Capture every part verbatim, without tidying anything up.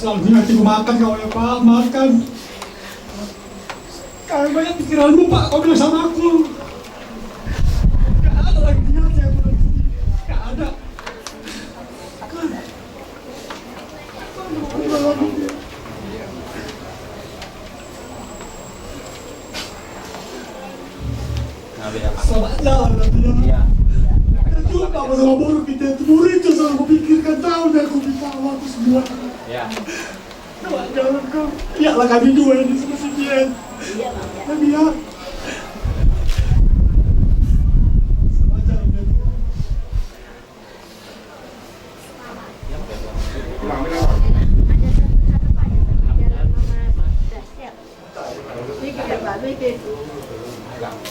Selalu hati ku makan kau ya, Pak, makan. Kau banyak pikiranmu, Pak, kau bilang sama aku. Gak ada lagi niat saya bulan ini. Gak ada. Selamat jalan, Nadia. Iya. Terjumpa bersama burung kita itu, burung itu selalu kupikirkan, tahu dia aku minta waktu semua. Iya. Selamat jalan kau. Iyalah kami dua ini sama si Dian. Iya, Bang. Nadia. Selamat jalan, Nadia.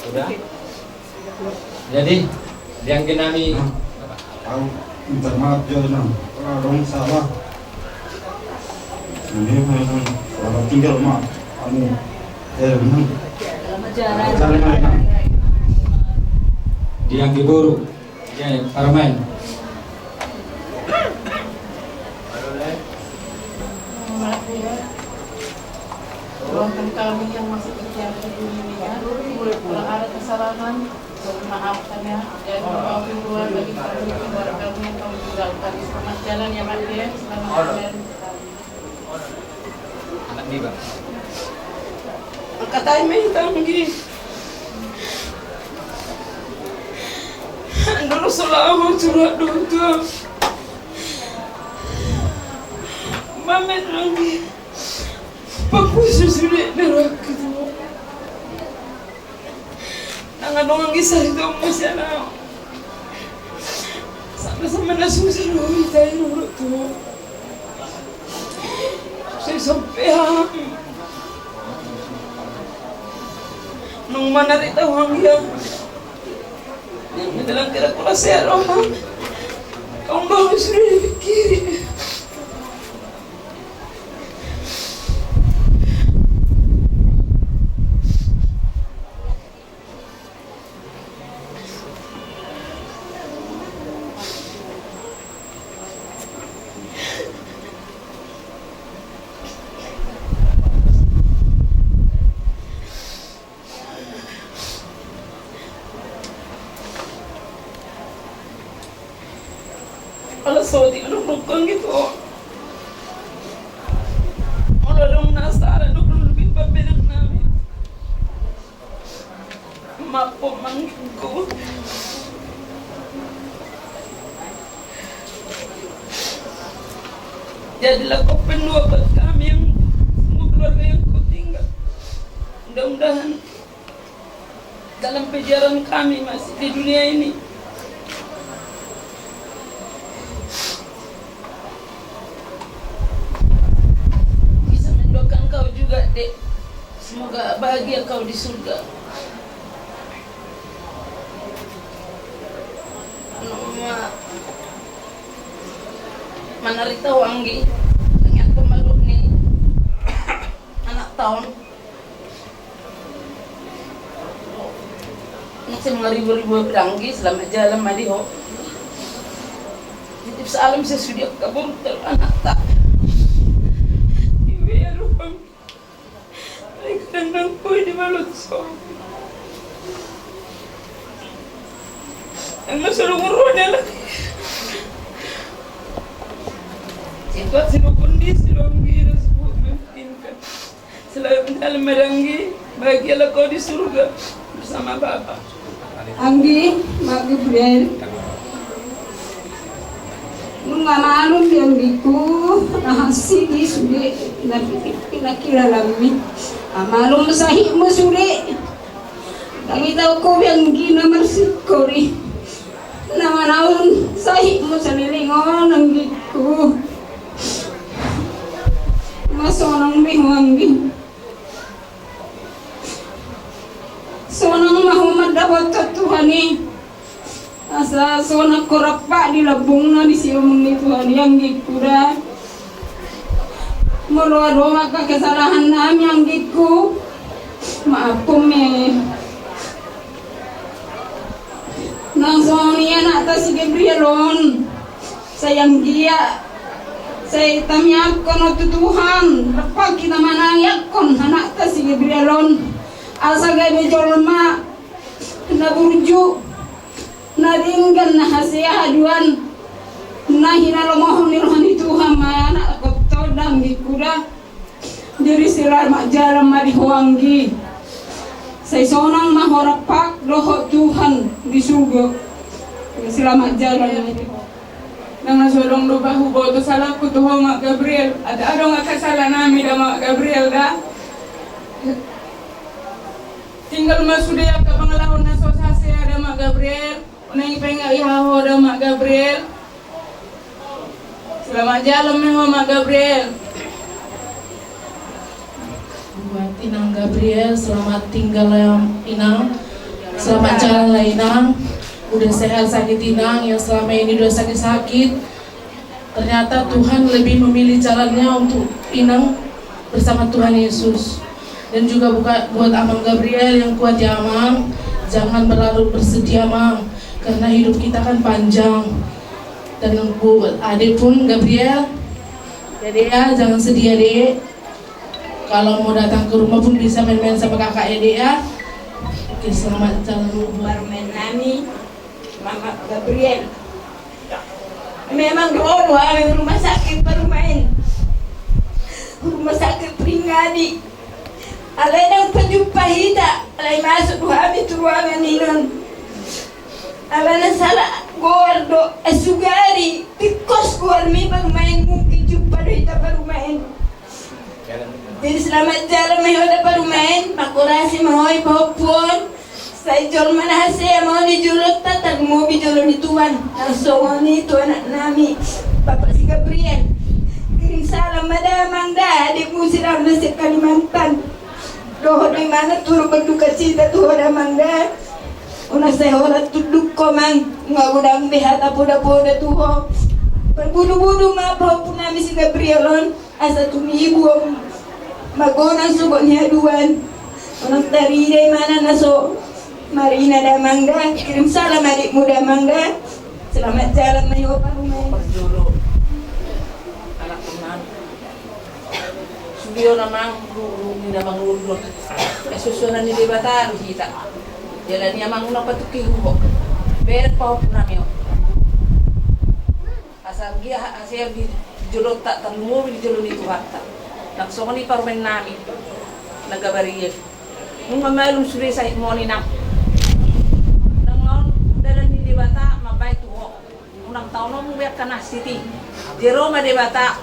Sudah? Jadi, dianggi nami. Au minta maaf jo, Nang. Kalau dong salah. Ini memang selamat tinggal, Mak. Kamu, eh, Nang. Jalan, Nang. Dianggi boru. Ya, ya, parmaen. Maafkan kami yang masih terjadi di dunia. Kalau ada kesalahan, maafkan ya. Dan maafkan Tuhan bagi kami keluarga yang kami tinggalkan. Selamat jalan ya, Mak, ya. Selamat jalan. Anak ni, Bang. Angkat aja, Meng, tanggi. Dulu selalu curhat dulu tuh. Mame tanggi. Pakusu sulit neraka tuh. Nang adong anggi sari tu masih anak. Sama-sama na susah do hita i, rorot tu. Sai sampe hami. Nung manarita hami ya. Yang dalam kira kurang sehat roham. Kau mau sudah dipikiri. Ala sodi nang rukang itu. Ala dong nasara nang rukang pambenang nami. Maaf, Manggiku. Jadilah kau pendua buat kami yang semua keluarga yang kau tinggal. Mudah-mudahan dalam perjalanan kami masih di dunia ini bisa mendoakan kau juga, Dek. Semoga bahagia kau di surga. Anu ma, manarita ho anggi, tangiangkon ma luhut ni anak taon. Nang sai mangaribu-ribu anggi, selamat jalan ma di ho. Titip salam sude angka boru, anak ta. Iwe ya lupa. Ai kadang nang koi di malutso. Nang na so dung ro ni anak. Situasi do kondisi do anggi na so memungkinkan. Selamat jalan ma di anggi, bahagialah kau di surga bersama Bapa. Anggi, Mak Gabriel. Nunga malum di anggiku, na hansit i sude, na pipit na kira lami. Nga malum sahitmu sude. Ndang hutau ho be anggi na marsingkor i. Na manaon sahitmu saleleng on anggiku. Nga sonang be ho anggi. Sonang ma ho mandapothon Tuhan i. Asa sonang ho rap di lambungna disi omong ni Tuhan i anggiku da. Molo adong angka kesalahan nami anggiku, maaphon ma. Nang songon i anakta si Gabriel on, sai anggiat Sai tamiangkon on tu Tuhan, rap hita manangiangkon anakta si Gabriel on, asa gabe jolma na burju, na denggan, na hasea haduan, na hinalomohon ni roha ni Tuhan ma anakkonta on, anggi kuda. Jadi selamat jalan ma di ho anggi. Sai sonang ma ho rap dohot Tuhan di surgo. Selamat jalan. Ndang na so adong dope huboto salangku tu ho Mak Gabriel. Ate adong angka sala nami da Mak Gabriel da. Tinggal ma sude angka pangalaho na so hasea da Mak Gabriel. Unang i penga i ha ho da Mak Gabriel. Selamat jalan ma ho Mak Gabriel. Buat Inang Gabriel, selamat tinggal ya Inang. Selamat jalan lah Inang. Udah sehat sakit Inang yang selama ini udah sakit-sakit. Ternyata Tuhan lebih memilih jalannya untuk Inang bersama Tuhan Yesus. Dan juga buka-, buat Amang Gabriel yang kuat ya Amang. Jangan berlarut bersedih Amang. Karena hidup kita kan panjang. Dan buat adek pun Gabriel. Ya dek ya, jangan sedih ya dek. Kalau mau datang ke rumah pun bisa main-main sama kakak ya dek ya. Oke, selamat jalan dulu buat parumaen nami. Mama Gabriel. Memang dulu hami rumah sakit parumaen. Rumah sakit Pringadi. Alai ndang pajumpa hita. Alai masuk do hami tu ruangan inon. Alana sala goar do, eh, sugari. Tingkos goarmi parumaen, mungkin jumpa do hita parumaen. Jadi selamat jalan ma ho da parumaen, mangkorasi ma ho i pahompu on. Sai jolma na hasea ma ho di jolonta, tarlumobi jolo ni Tuhan. Na songon i tu anak nami, Bapak si Gabriel. Kirim salam ma da Amang da, adikmu si Ramlan si Kalimantan. Dohot do imana turut berduka cita tu ho da Amang da. Unang sai holan tunduk ho Amang, nga godang be hata poda-poda tu ho. Parbudu-budu ma pahompu nami si Gabriel on. Asa tumibu on magonang sogot ni haduan. Unang tarida imana na so marina da Amang da. Kirim salam adikmu da Amang da. Selamat jalan ma ho parumaen. Parjolo anak teman. Sude on Amang, ruhut ni damang rundun. Kesusunan ni Debata do hita. Jala ni Amang unang patungki ho. Bereng pahompu nami on. Asa anggiat hasea di jolonta, tarlumobi di jolo ni Tuhanta. Nang songon i parumaen nami na Gabriel. Nunga malum sude sahit moni nang. Nang on dalan ni Debata mambahen tu ho. Unang taononmu be angka na hansit i. Jero ma Debata.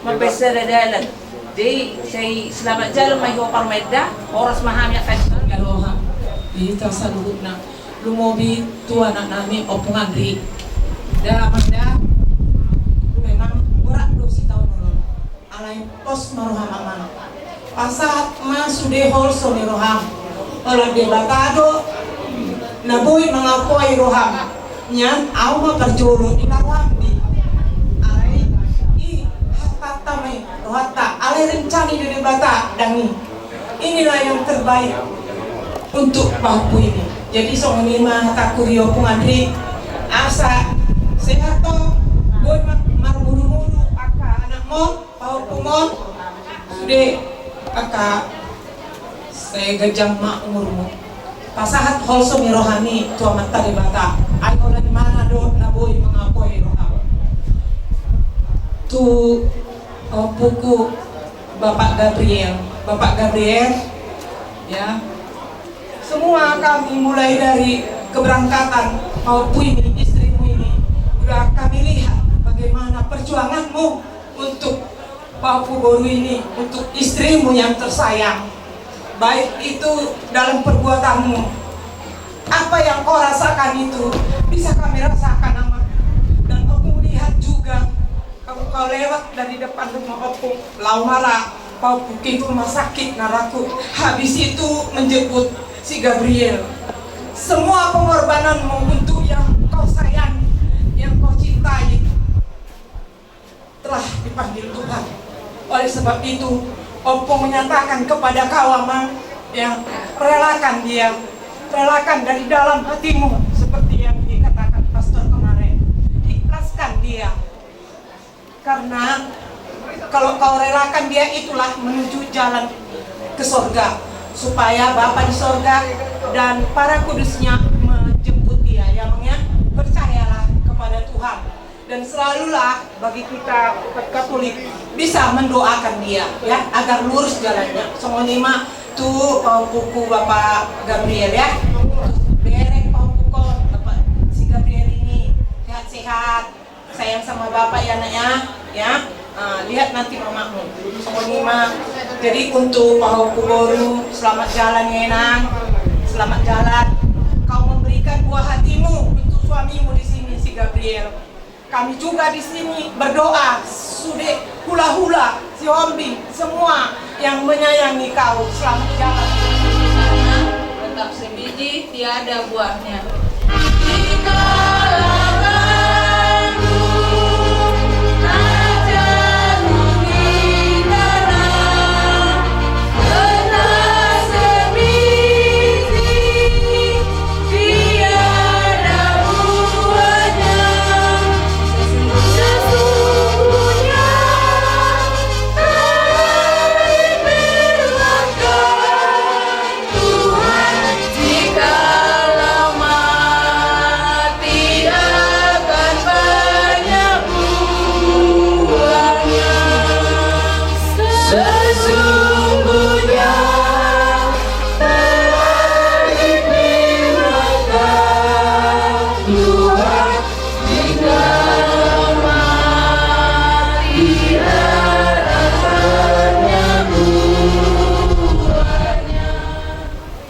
Mambahen sada dalan. Jadi sai selamat jalan ma ho parumaen da. Horas ma hami angka di surga roha. Di hita saluhutna. Lumobi tu anak nami Ompung Andri. Da Amang da, memang borat do sitaonon on. Alai pos ma roham Amang. Pasahat ma sude holso ni roham. Holan Debata do na boi mangampoi roham. Nian au ma parjolo di na roham di. Alai i hatanta ma i rohanta. Alai rencana ni Debata dang i. Inilah yang terbaik untuk pahompu ini. Jadi songon i ma hatangku di Ompung Andri, asa sehat ho, boi ma-, marmudu-mudu angka anakmon, pahompumon, sude angka sai ganjang ma umurmu. Pasahat holso ni roham i tu Amanta Debata. Ai holan imana do na boi mangampoi roham. Tu ompuku Bapak Gabriel, Bapak Gabriel, ya, semua kami mulai dari keberangkatan pahompu ini, istrimu ini, udah kami lihat bagaimana perjuanganmu untuk pahompu boru ini, untuk istrimu yang tersayang. Baik itu dalam perbuatanmu, apa yang kau rasakan itu bisa kami rasakan, Amang. Dan aku melihat juga Kau, kau lewat dari depan rumah Ompung, laho ma ra pahompu ke rumah sakit, na ra ku habis itu menjemput si Gabriel. Semua pengorbananmu untuk yang kau sayang, yang kau cintai, telah dipanggil Tuhan. Oleh sebab itu, Ompung menyatakan kepada kau, Amang, ya, relakan dia, relakan dari dalam hatimu, seperti yang dikatakan Pastor kemarin. Ikhlaskan dia. Karena kalau kau relakan dia, itulah menuju jalan ke sorga, supaya Bapa di sorga dan para kudusnya menjemput dia. Ya, Mang, ya, percayalah kepada Tuhan dan selalulah bagi kita umat Katolik bisa mendoakan dia, ya, agar lurus jalannya. Songon i ma tu pahompuku Bapak Gabriel, ya. Bereng pahompuku, Bapak si Gabriel ini sehat-sehat. Sayang sama Bapak ya, Nak, ya. Ya. Ah, lihat nanti mamamu. Songon i ma. Jadi untuk pahompu boru, selamat jalan ya, Inang. Selamat jalan. Kau memberikan buah hatimu untuk suamimu di sini, si Gabriel. Kami juga di sini berdoa, sude hula-hula, Sihombing, semua yang menyayangi kau, selamat jalan. Tetap sebiji, tiada buahnya.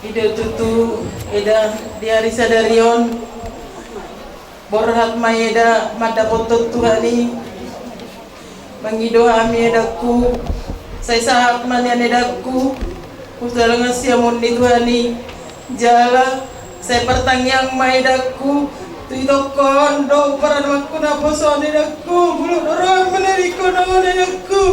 Ida tutu, eda, di ari sadari on borhat ma eda mandapothon Tuhan i. Mangido hami edangku, sai sahat ma nian edangku, hujalangan siamun ni Tuhan i. Jala sai partangiang ma edangku tu itongkon dohot paranakku naposo on edangku, molo roham manadingkon on edangku.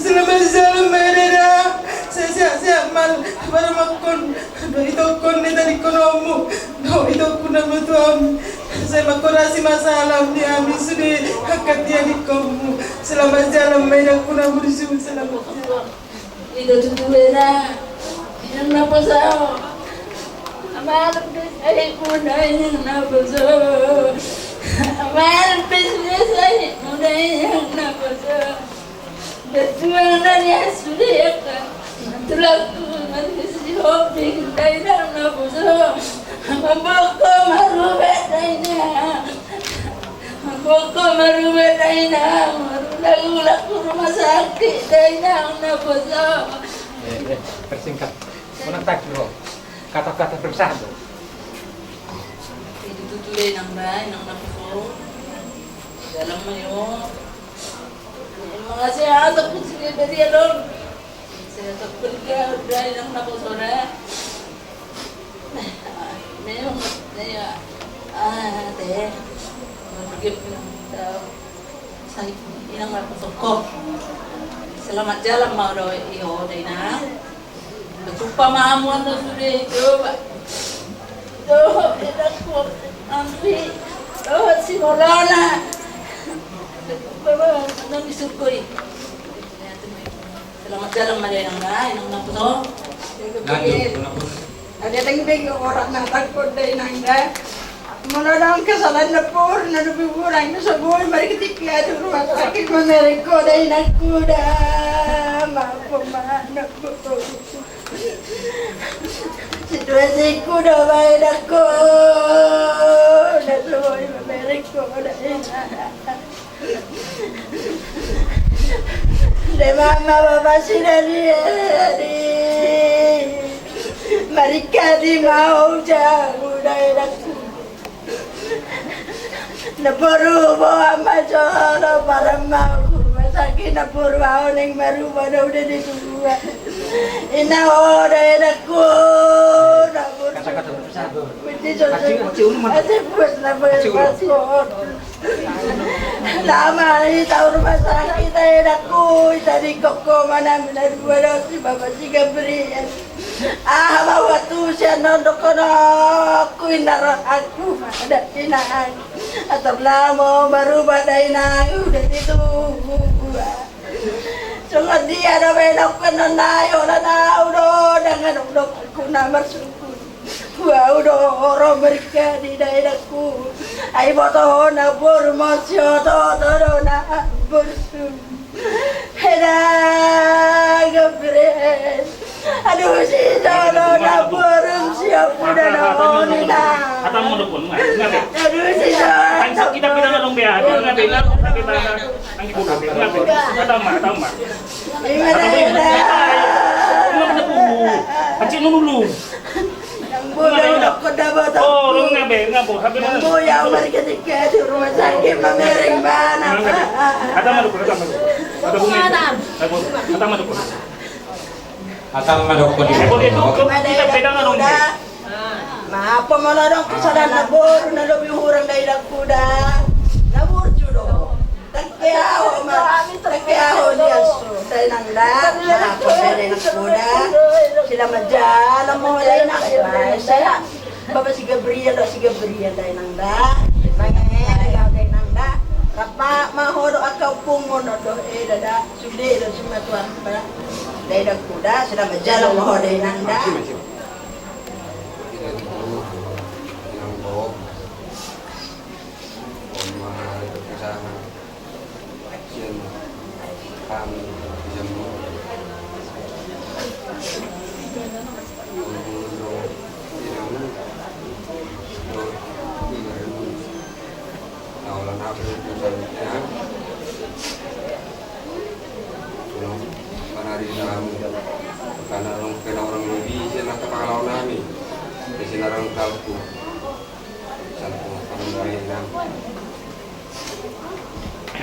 Selamat jalan ma eda, sehat-sehat ma paranakku dohot itongkon ni tadingkononmu dohot itongku na martua on. Sai mangkorasi ma salam di hami sude angka tadingkononmu. Selamat jalan ma edangku na burju, selamat jalan. Ida tutu eda, inang naposo. Amal pis ai muda inang naposo. Amal pis pis ai muda inang naposo. Berjuang dari sude angka tulangku, mati Sihombing da inang naposo. Mamboko marhobas da inang. Mamboko marhobas da inang. Marulak-ulak tu rumah sakit da inang naposo. Eh, eh, persingkat. Menang tak, bro. Kata-kata bersatu. Ida tutu eda, inang da, inang naposo. Jalan ma i. Makasih ya, untuk kunci beri ya, Lord. Saya tak pergi, udah, inang naposo da. Memang, saya, ah, deh. Pergi, eh, sai, inang naposo. Selamat jalan ma dohot i, dohot inang. Jumpa ma hamu annon sude, coba. Dohot edangku Andri, dohot si Maulana. Jumpa ma annon di surgo i. Selamat jalan ma da inang da, inang naposo. Ada teng bego orang na tangkot da inang da. Molo adong kesalahan na pur na dope burang na so boi mari ketika tu rumah sakit mamereng ho da inangku da. Maaf ma anakku. Situasiku da bae da ho. Na so boi mamereng ho da inang. Demam ma bapa si dari. Marikati ma ho jabu da edangku. Naporu boha ma jolo paran ma ho rumah sakit, naporu ahu naeng maruba do udah di tua. Inang ho da edangku. Naporu. Kata-kata bersatu. Ate puas na boe paskon. Nama i taur rumah sakit, ai dakku, i tadi koko mana mina dua dosi bapa si Gabriel. Aha ma waktu sian non dokonokku, inna rohangku ma da inang. Ator lamo baru bada inang udah itu. Songon dia do baenonku annon nai, holan au do dang adong dohononku na marsungkun. Au do ro marikadi dainangku. Ai botohon na boru ma sioto-oto do na boru. Heda Gabriel. Aduh, si jolo na boru siap udah noni na. Atam mau dukun, nggak, nggak, Beb. Aduh, si jolo. Kan kita bilang dong, Beb. Nggak, Beb, nggak, nggak, Beb. Anggi bodoh, Beb. Nggak, Beb. Atam, Beb, atam, Beb. Atam, Beb. Nggak, Beb. Acik nunu lu. Nggak, Beb. Oh, lu nggak, Beb. Nggak, Beb. Habis mana? Nggak, Beb. Ya, mari kita ke rumah sakit, mamereng bana. Nggak, Beb. Atam, Beb. Atam, Beb. Atam, Beb. Atam, Beb. Atam ma dohot. Ebo dia tu, kita pegang adong. Ma apa molo adong kesalahan na boru na lobi hurang dainangku da. Na burju do. Tangke aho ma, tangke aho lias dainang da. Ma apa dainangku da. Sila majalan ma dainang. Sehat. Bapa si Gabriel do, si Gabriel dainang da. Mangehe dainang da. Rap ma ho do angka ompungmu on do, eh, da. Sude do sunat Tuhan da. Dainangku da, sila majalan ma ho dainang da. Inang, bo. Oma, kesana. Sian kami, sian mu. Na holan ape urusan, ya? Tulung, mana di dalam. Karena orang kena orang lebih, saya nak kepala nami. Di sini orang kalku. Satu panggulingan.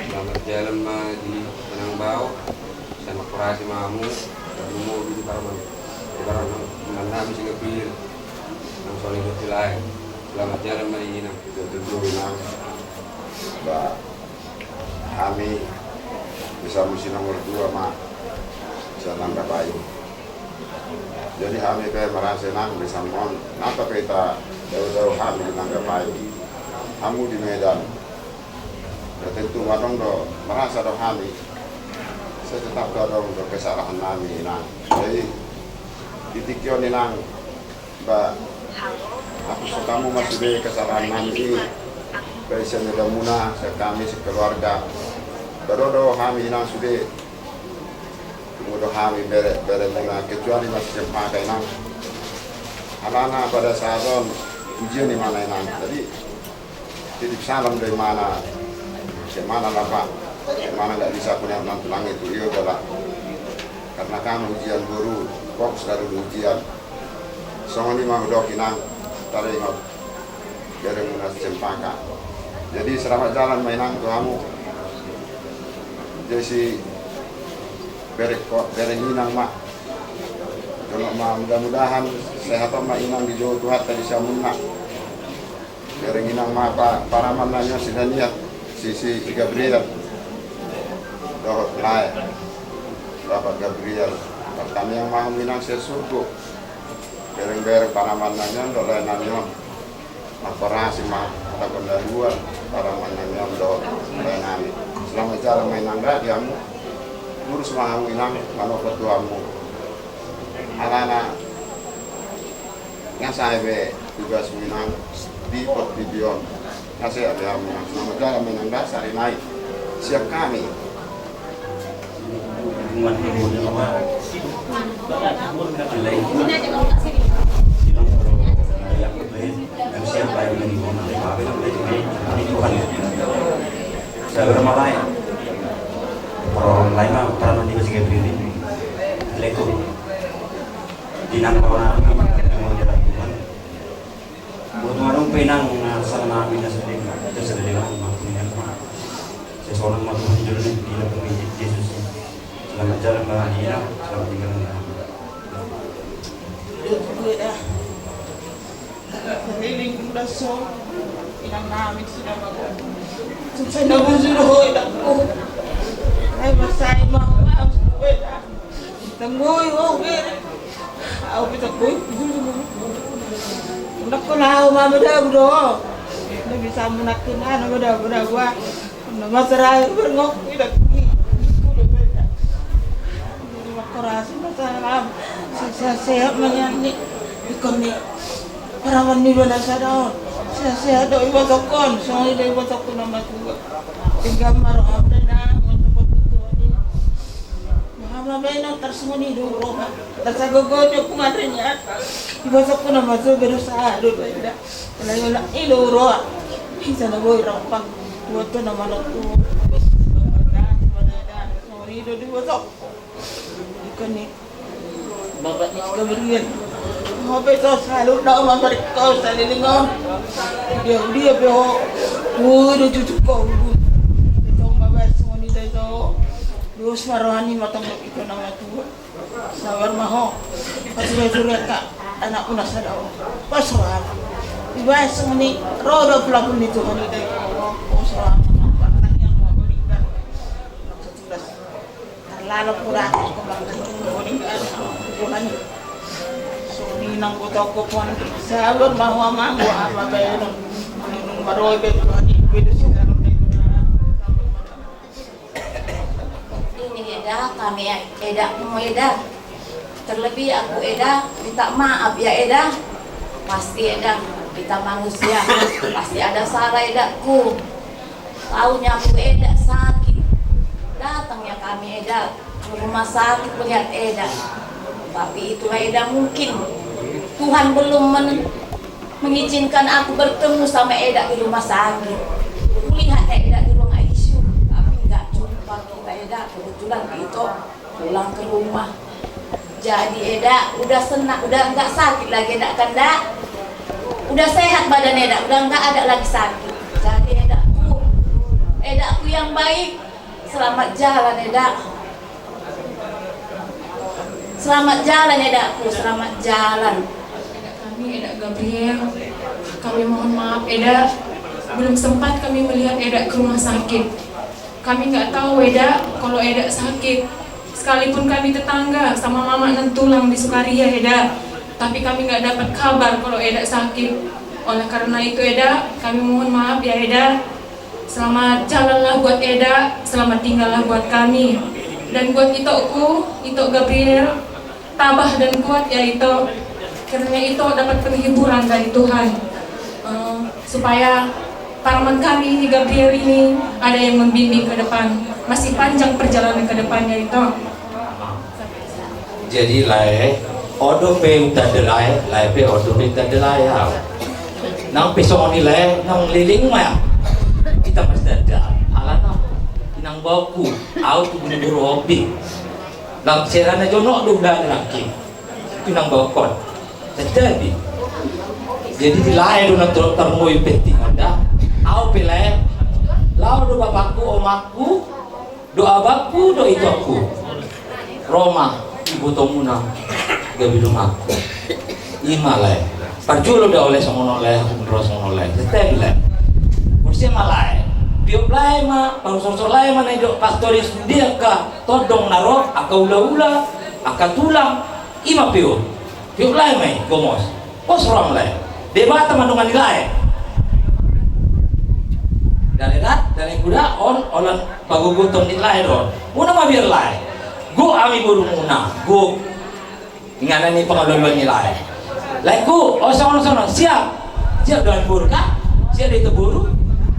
Selamat jalan ma di Minang Bao. Selamat operasi ma hamu. Dan mau di Paraman. Di Paraman. Nami si Gabriel. Nang soni Gabriel. Selamat jalan ma di Inang. Itu dulu Inang. Ba hami bisa musim nomor dua ma. Sian Nangga Payu. Jadi hami pe merasa nang di Sambon, napa pe ita dao-dao hami di Nanggapai, hamu di Medan. Ya tentu adong do merasa do hami, sai tetap do adong do kesalahan nami nang. Jadi di tingki on nang, ba hapus hamu ma sude kesalahan nami i, baik sian edamuna, sian hami, sian keluarga. Ba dao do hami nang sude. Tung do hami bere, beremuna kecuali masih Cempaka inang. Alana pada saat on ujian imana inang. Jadi titip salam do imana. Imana lapa, imana nggak bisa punya nantulang itu iyo bala. Karena kan ujian boru, fokus dari ujian. Songon i ma hudok inang, taringot. Bereng muna Cempaka. Jadi selamat jalan ma inang tu hamu. Jadi si bereng ko, bereng inang ma. Jonok ma mudah-mudahan sehat ma inang dijou Tuhanta di siamunna. Bereng inang ma pa, paraman nami on si Daniel, si, si Gabriel. Dohot lae. Bapak Gabriel. Pertaniang ma hamu inang sian surgo. Bereng-bereng paraman nami on dohot lae nami on. Makorasi ma, tagon daluan, paraman nami on dohot lae nami. Selamat jalan ma inang da di hamu. Lurus ma hamu inang, manopot tu hamu. Alana nga sae be tugasmu inang di portibi on. Nga sae be hamu inang. Selamat jalan ma inang da, sarinai. Siap kami. Di nang kawan. Buat warung penang, nah, sama nami na sedeng, itu sedeng, mampu inang. Seseorang mampu menjalani hidup pengikut Yesus. Selamat jalan, Bang Adina. Selamat tinggal, Bang. Keliling Langsung inang nami sudah bangun. Susah na bujur ho inangku. Ai masai mau mau sudah. Tanggoi ho bere. Au pe tanggoi bujur. Ndak ko lau mama dabu do. Ndak bisa munakin ana madabu dabu. Na masara berngok inangku. Jadi makorasi masalah. Sehat-sehat manyani. Ikon ni. Parawan ni bana sada on. Sehat-sehat do ibotokkon, songon i do ibotokkon na matua. Tinggal ma roham da inang, mantap betul ni. Roham ma bae inang tarsongon i do roha. Tarsagogo do pungan renyat. Ibotokkon na matua berusaha do do inda. Layo lak i do roha. Bisa na boi rampang. Buat tu na manok tu. Songon i do di botok. Ikon ni. Bapak ni si Gabriel. Hope so salut dao mambarik kau saliling on. Dia dia pe ho. Woi do cucuk kau. Dia tong babas songon i dai so. Dos ma roha ni matang ikon na matua. Sabar ma ho. Pasurai-surai ka anakmu na sada on. Pos roha. Ibas songon i ro do pelapun ni Tuhan i dai. Pos roha. Batang yang mau berikan. Tugas. Tarlalo kuda, kuda, kuda, kuda. Songon i nang botongku pon, sabar ma ho amang, boha ma baenon. Nunga ro i be Tuhan i, be do sinarun be. Ini eda, kami eda, mu eda. Terlebih aku eda, minta maaf ya eda. Pasti eda, kita manusia, pasti ada salah edaku. Taunya aku eda sakit. Datangnya kami eda ke rumah sakit melihat eda. Tapi itulah eda, mungkin Tuhan belum men- mengizinkan aku bertemu sama eda di rumah sakit. Kulihat eda di ruang I C U, tapi nggak jumpa kita eda. Kebetulan itu pulang ke rumah. Jadi eda udah senang, udah nggak sakit lagi eda kan da. Udah sehat badan eda, udah nggak ada lagi sakit. Jadi edaku, edaku yang baik, selamat jalan eda. Selamat jalan edaku, selamat jalan. Eda kami, eda Gabriel, kami mohon maaf eda, belum sempat kami melihat eda ke rumah sakit. Kami nggak tahu eda kalau eda sakit. Sekalipun kami tetangga sama mama nantulang di Sukaria eda, tapi kami nggak dapat kabar kalau eda sakit. Oleh karena itu eda, kami mohon maaf ya eda. Selamat jalanlah buat eda, selamat tinggallah buat kami. Dan buat itokku, itok Gabriel, tabah dan kuat ya itok. Kiranya itok dapat penghiburan dari Tuhan. Eh, supaya tanaman kami ini, Gabriel ini, ada yang membimbing ke depan. Masih panjang perjalanan ke depannya itok. Jadi lae, on do pe hutanda lae, lae pe on do pe hutanda lae au. Nang pe songon i lae, nang leleng ma hita martanda. Alana inang baoku, au tu guru-guru hobi. Nang serana jonok do udah nangkin. Inang baokkon. Jadi, jadi di lae do nang tolok tarmoi penting onda. Au pe lae, laho do bapakku, omakku, do abangku, do itokku. Ro ma ibotomuna gabe donganku. Ima lae. Parjolo da ole songon on lae, ro songon on lae. Tetap lae. Mursia ma lae. Piop lae ma, parusorsor lae ma na idok Pastorius dia angka tondong na ro, angka ula-ula, angka tulang. Ima piop. Piop lae ma i, gomos. Pos roham lae. Debata ma dongan ni lae. Dare da, dare kuda, on, holan pagogoton ni lae do on. Unang mabiar lae. Gok hami borumuna, gok. Inganan ni pangaloloan ni lae. Laengku, o songon, songon, siap. Siap do hami boru ka? Siap do hita boru?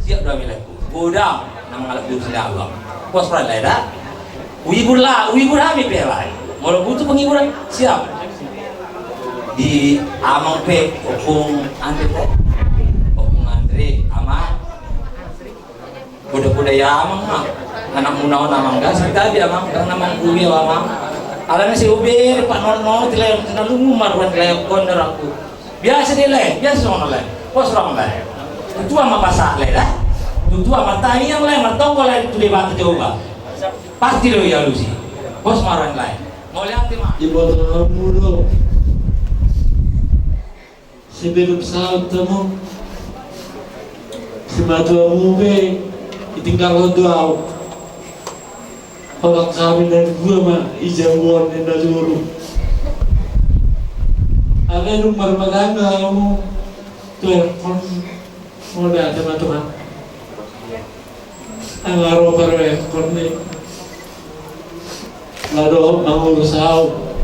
Siap do hami laengku. Godang. Na mangalap boru sinaga. Pos roha lae da. Huibur lae, huibur hami pe lae. Molo butuh penghiburan, siap. Di amang pe, Ompung Andre pe. Ompung Andre, amang. Poda-poda i amang ma. Anakmuna on amang, gas kita di amang, karena amang bumi amang. Alana si Uber, Pak Nono, tilayan, kena lungu marwan tilayan kondor aku. Biasa dia lae, biasa songon lae. Pos roham lae. Tutua ma pasahat lae da. Tutua ma tangiang lae, martonggo lae tu Debata Jahowa. Pasti do dialusi. Pos ma roham lae. Mauliate ma. Iboto na mulu. Sebelum saut temu. Simatuamu pe ditinggalhon do ahu. Holan hami na dua ma di jabu on ninna jolo. Alai dung marumah tangga hamu, tu anak on, mauliate ma Tuhan. Anggo ro paruekon ni na dohot mangurus ahu.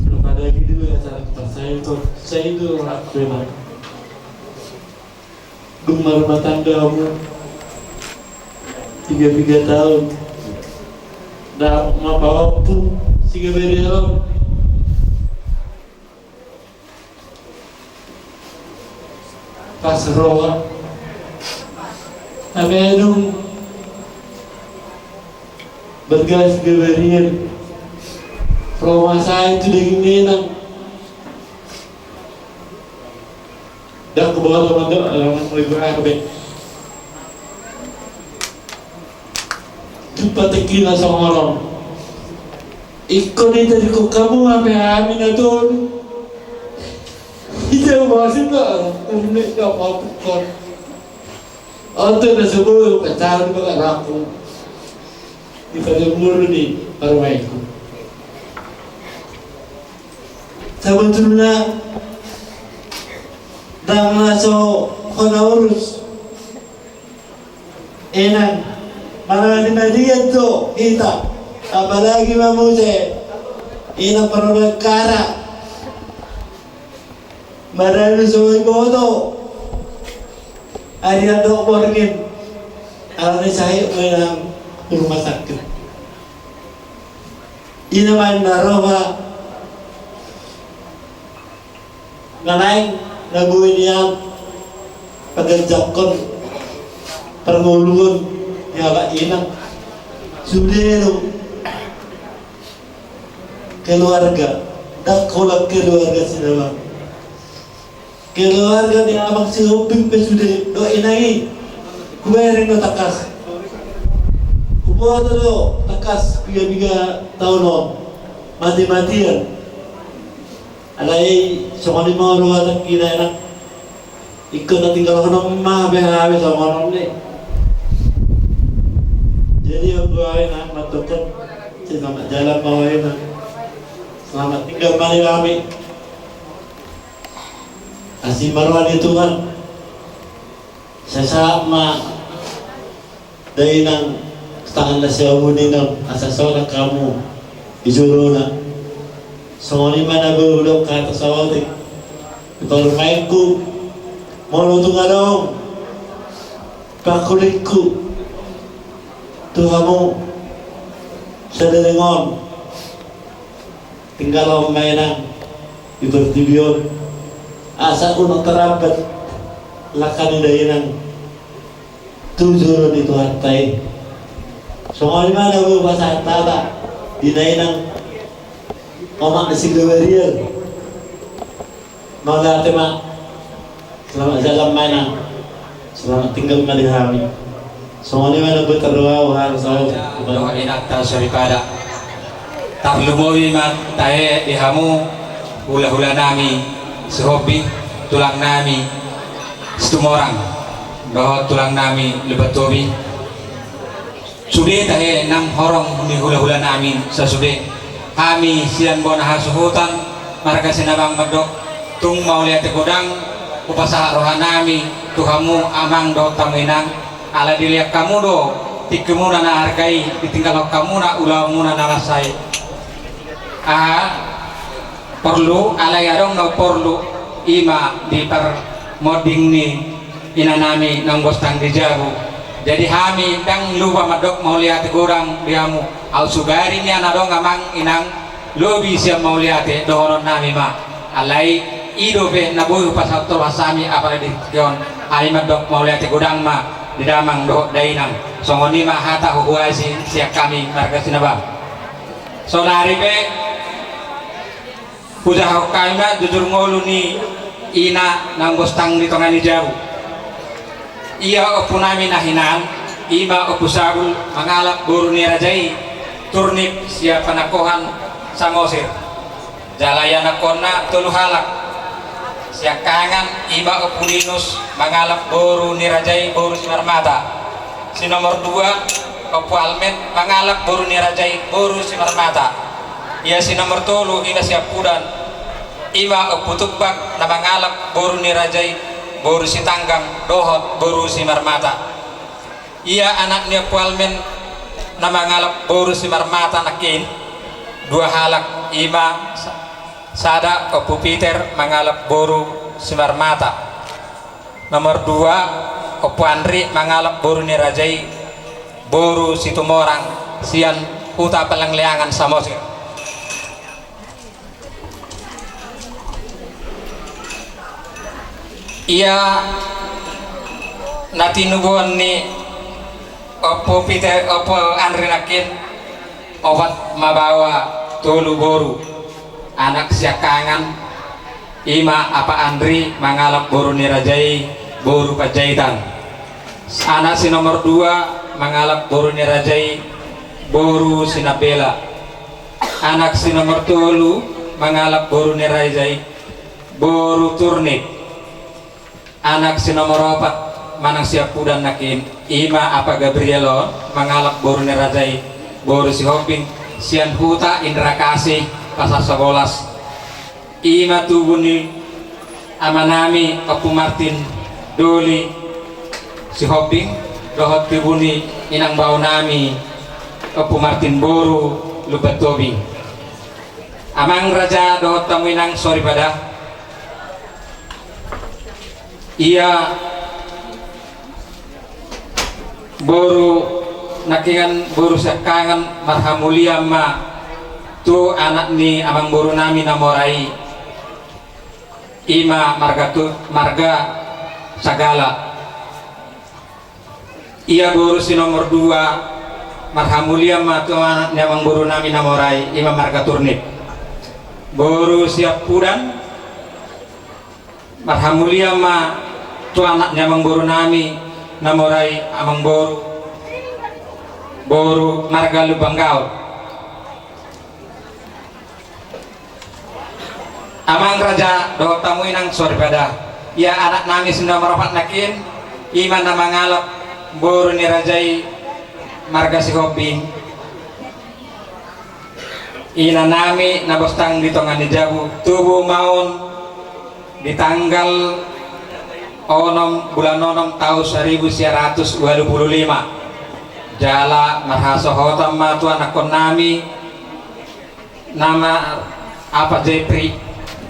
Dohot pada gitu ya, cara percaya itu, saya itu orang pribadi. Dung marumah tangga hamu piga-piga taon, ndang mapaompu si Gabriel on. Pas ro, na pe dung bergegas Gabriel, ro ma sae tu daging ni inang. Ndang huboto mandok, eh, manggohi goar be. Jumpa tingki na songon on. Ingkon i tadi kok kamu ame hami na tolu. Ija masih na, unik na mabukon. Oto na sebelum kacau di baga raku. Di pada mulu ni parwaiku. Sabotulna ndang na so hona urus. Inang, manang na dibaen do hita, apalagi ma muse inang parbaen kara. Maradu so iboto. Ari andok borngin. Alani sahit ma inang tu rumah sakit. Ina ma na roha. Na naeng na boi nian paganjangkon parngoluon ni halak inang. Sude do keluarga, ndang holan keluarga Sinabangun. Keluarga ni amang si Hombing pe sude dohot inang i. Hubereng do tangkas. Huboto do tangkas piga-piga taon on. Mati-matian. Alai songon i ma ro hatangki na inang. Ingkon na tinggalhon on ma be hami songon on ni. Jadi on do hami na mandok on. Selamat jalan ma hami na. Selamat tinggal ma di hami. Asi ma roha ni Tuhan. Sasahat ma dainang tangan na siamun inang asa sonang hamu di jolona. Songon i ma na boi hudok hata saotik di parumaenku. Molo tung adong pangkulingku tu hamu sadari on, tinggalhon ma inang di portibi on asa unang tarambat langka ni dainang tu jolo ni Tuhanta i. Songon i ma na boi hupasahat hata di dainang omak ni si Gabriel. Mauliate ma. Selamat jalan ma inang. Selamat tinggal ma di hami. Songon i ma na boi tarro au hal saotik. Dohot inanta soripada. Tarlumobi ma tahe di hamu hulahula nami si Hombing, tulang nami Situmorang dohot tulang nami Lumbantobi. Sude tahe nang horong ni hulahula nami sasude. Hami sian bona hasuhutan marga Sinabang mandok, tung mauliate godang hupasahat roha nami tu hamu amang dohot hamu inang. Ala dilean hamu do tingkimuna na arga i, ditinggalhon hamuna ulaonmuna na masa i. Aha porlu, alai adong na porlu, i ma di parmonding ni ina nami naung gostang di jabu. Jadi hami ndang lupa mandok mauliate godang di hamu. Au sugari nian adong amang inang lobi sian mauliate dohonon nami ma. Alai i dope na boi hupasahat roha nami apala di tingki on. Hami mandok mauliate godang ma di damang dohot dainang. Songon i ma hata huhuasi sian hami marga Sinabang. Saonari pe hujahahon hami ma jujur ngolu ni ina naung gostang di tonga ni jabu. Ia ompu nami na hinan, i ma Ompu Sabul mangalap boru ni raja i, Turnip sian panangkohan Samosir. Jala ianakhonna tolu halak. Siangkangan, ima Ompu Linus mangalap boru ni raja i, boru Simarmata. Si nomor dua, Ompu Almet mangalap boru ni raja i, boru Simarmata. Ia si nomor tolu, ima siampudan, ima Ompu Tumbak na mangalap boru ni raja i, boru Sitanggang dohot boru Simarmata. Ia anak ni Ompu Almet na mangalap boru Simarmata nangkin, dua halak, ima sa-, sada Ompu Peter mangalap boru Simarmata. Nomor dua, Ompu Andri mangalap boru ni raja i, boru Situmorang, sian Huta Palangleangan, Samosir. Ia na tinubuan ni Ompu Peter, Ompu Andri nangkin, opat ma baoa, tolu boru. Anak siangkangan, ima Apa Andri mangalap boru ni raja i, boru Panjaitan. Anak si nomor dua mangalap boru ni raja i, boru Sinambela. Anak si nomor tolu mangalap boru ni raja i, boru Turnip. Anak si nomor opat manang siampudan nangkin, ima Apa Gabriel on mangalap boru ni raja i, boru Sihombing, sian Huta Indrakasih, Pasar Sabolas. Ima tubu ni amanami Ompu Martin Doli Sihombing, dohot tubu ni inang baonami Ompu Martin boru Lumban Tobing. Amang raja dohot hamu inang soripada, ia boru nangkiningan, boru siangkangan, marhamulian ma tu anak ni amangborunami na mora i, ima marga Tu-, marga Sagala. Ia boru si nomor dua, marhamulian ma tu anak ni amangborunami na mora i, ima marga Turnip. Boru siampudan, marhamulian ma tu anak ni amangborunami na mora i, amangboru, boru marga Lumban Gaol. Amang raja dohot hamu inang soripada, ia anaknami si nomor opat nangkin, ima na mangalap boru ni raja i, marga Sihombing, inanami na bostang di tonga ni jabu, tubu ma on di tanggal onom bulan onom taon saribu sia ratus ualu pulu lima. Jala marhasohotan ma tu anakkonnami, nama Apa Jepri,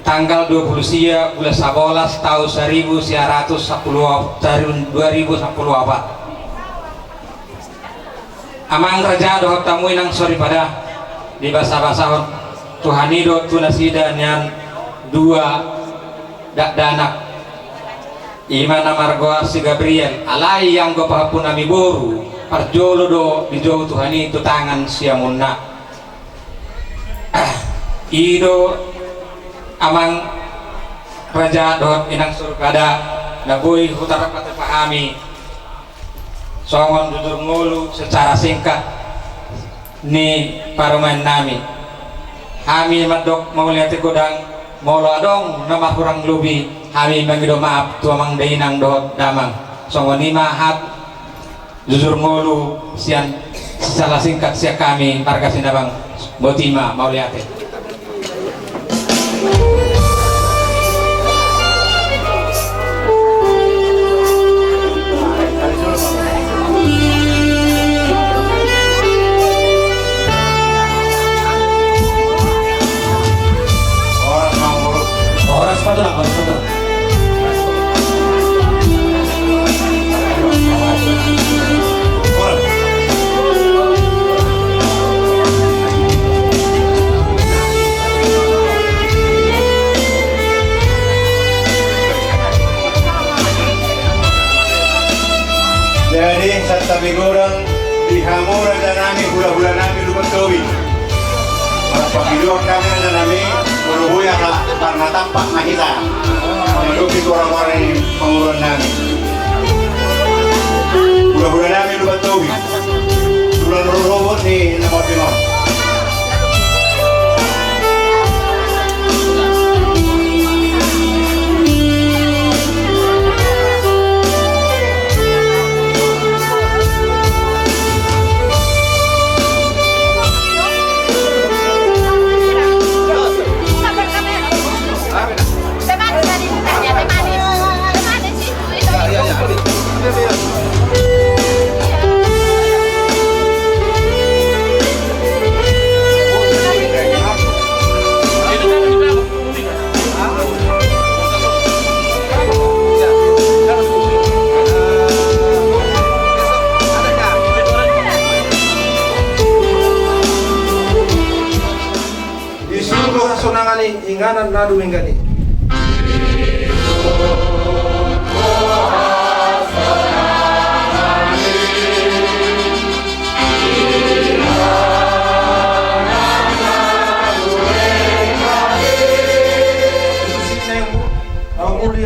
tanggal dua pulu sia bulan sabolas taon saribu sia ratus sampulu, tahun dua ribu sampulu opat. Amang raja dohot hamu inang soripada, dibasabasahon Tuhan i do tu nasida nian dua dakdanak, ima na margoar si Gabriel, alai anggo pahompunami boru, parjolo do dijou Tuhan i tu tangan siamunna. I do amang raja dohot inang soripada, na boi hutarpatupahami songon jujur ngolu secara singkat ni parumaennami. Hami mandok mauliate godang, molo adong na marhurang lobi, hami mangido maaf tu amang dainang dohot damang. Songon i ma hat jujur ngolu sian, secara singkat sian hami marga Sinabang. Boti ma, mauliate. Horas ma, horas. Horas, Pak Tulang, horas, Pak Tulang. Jadi, santabi godang di hamu rajanami, hulahulanami Lumban Tobing. Marpangidoan hami rajanami, molo boi angka parna tampak ma hita mangadopi goargoar ni panguruannami. Hulahulanami Lumban Tobing, tulang rorobot ni na mardongan on. Inganan na dumenggan i.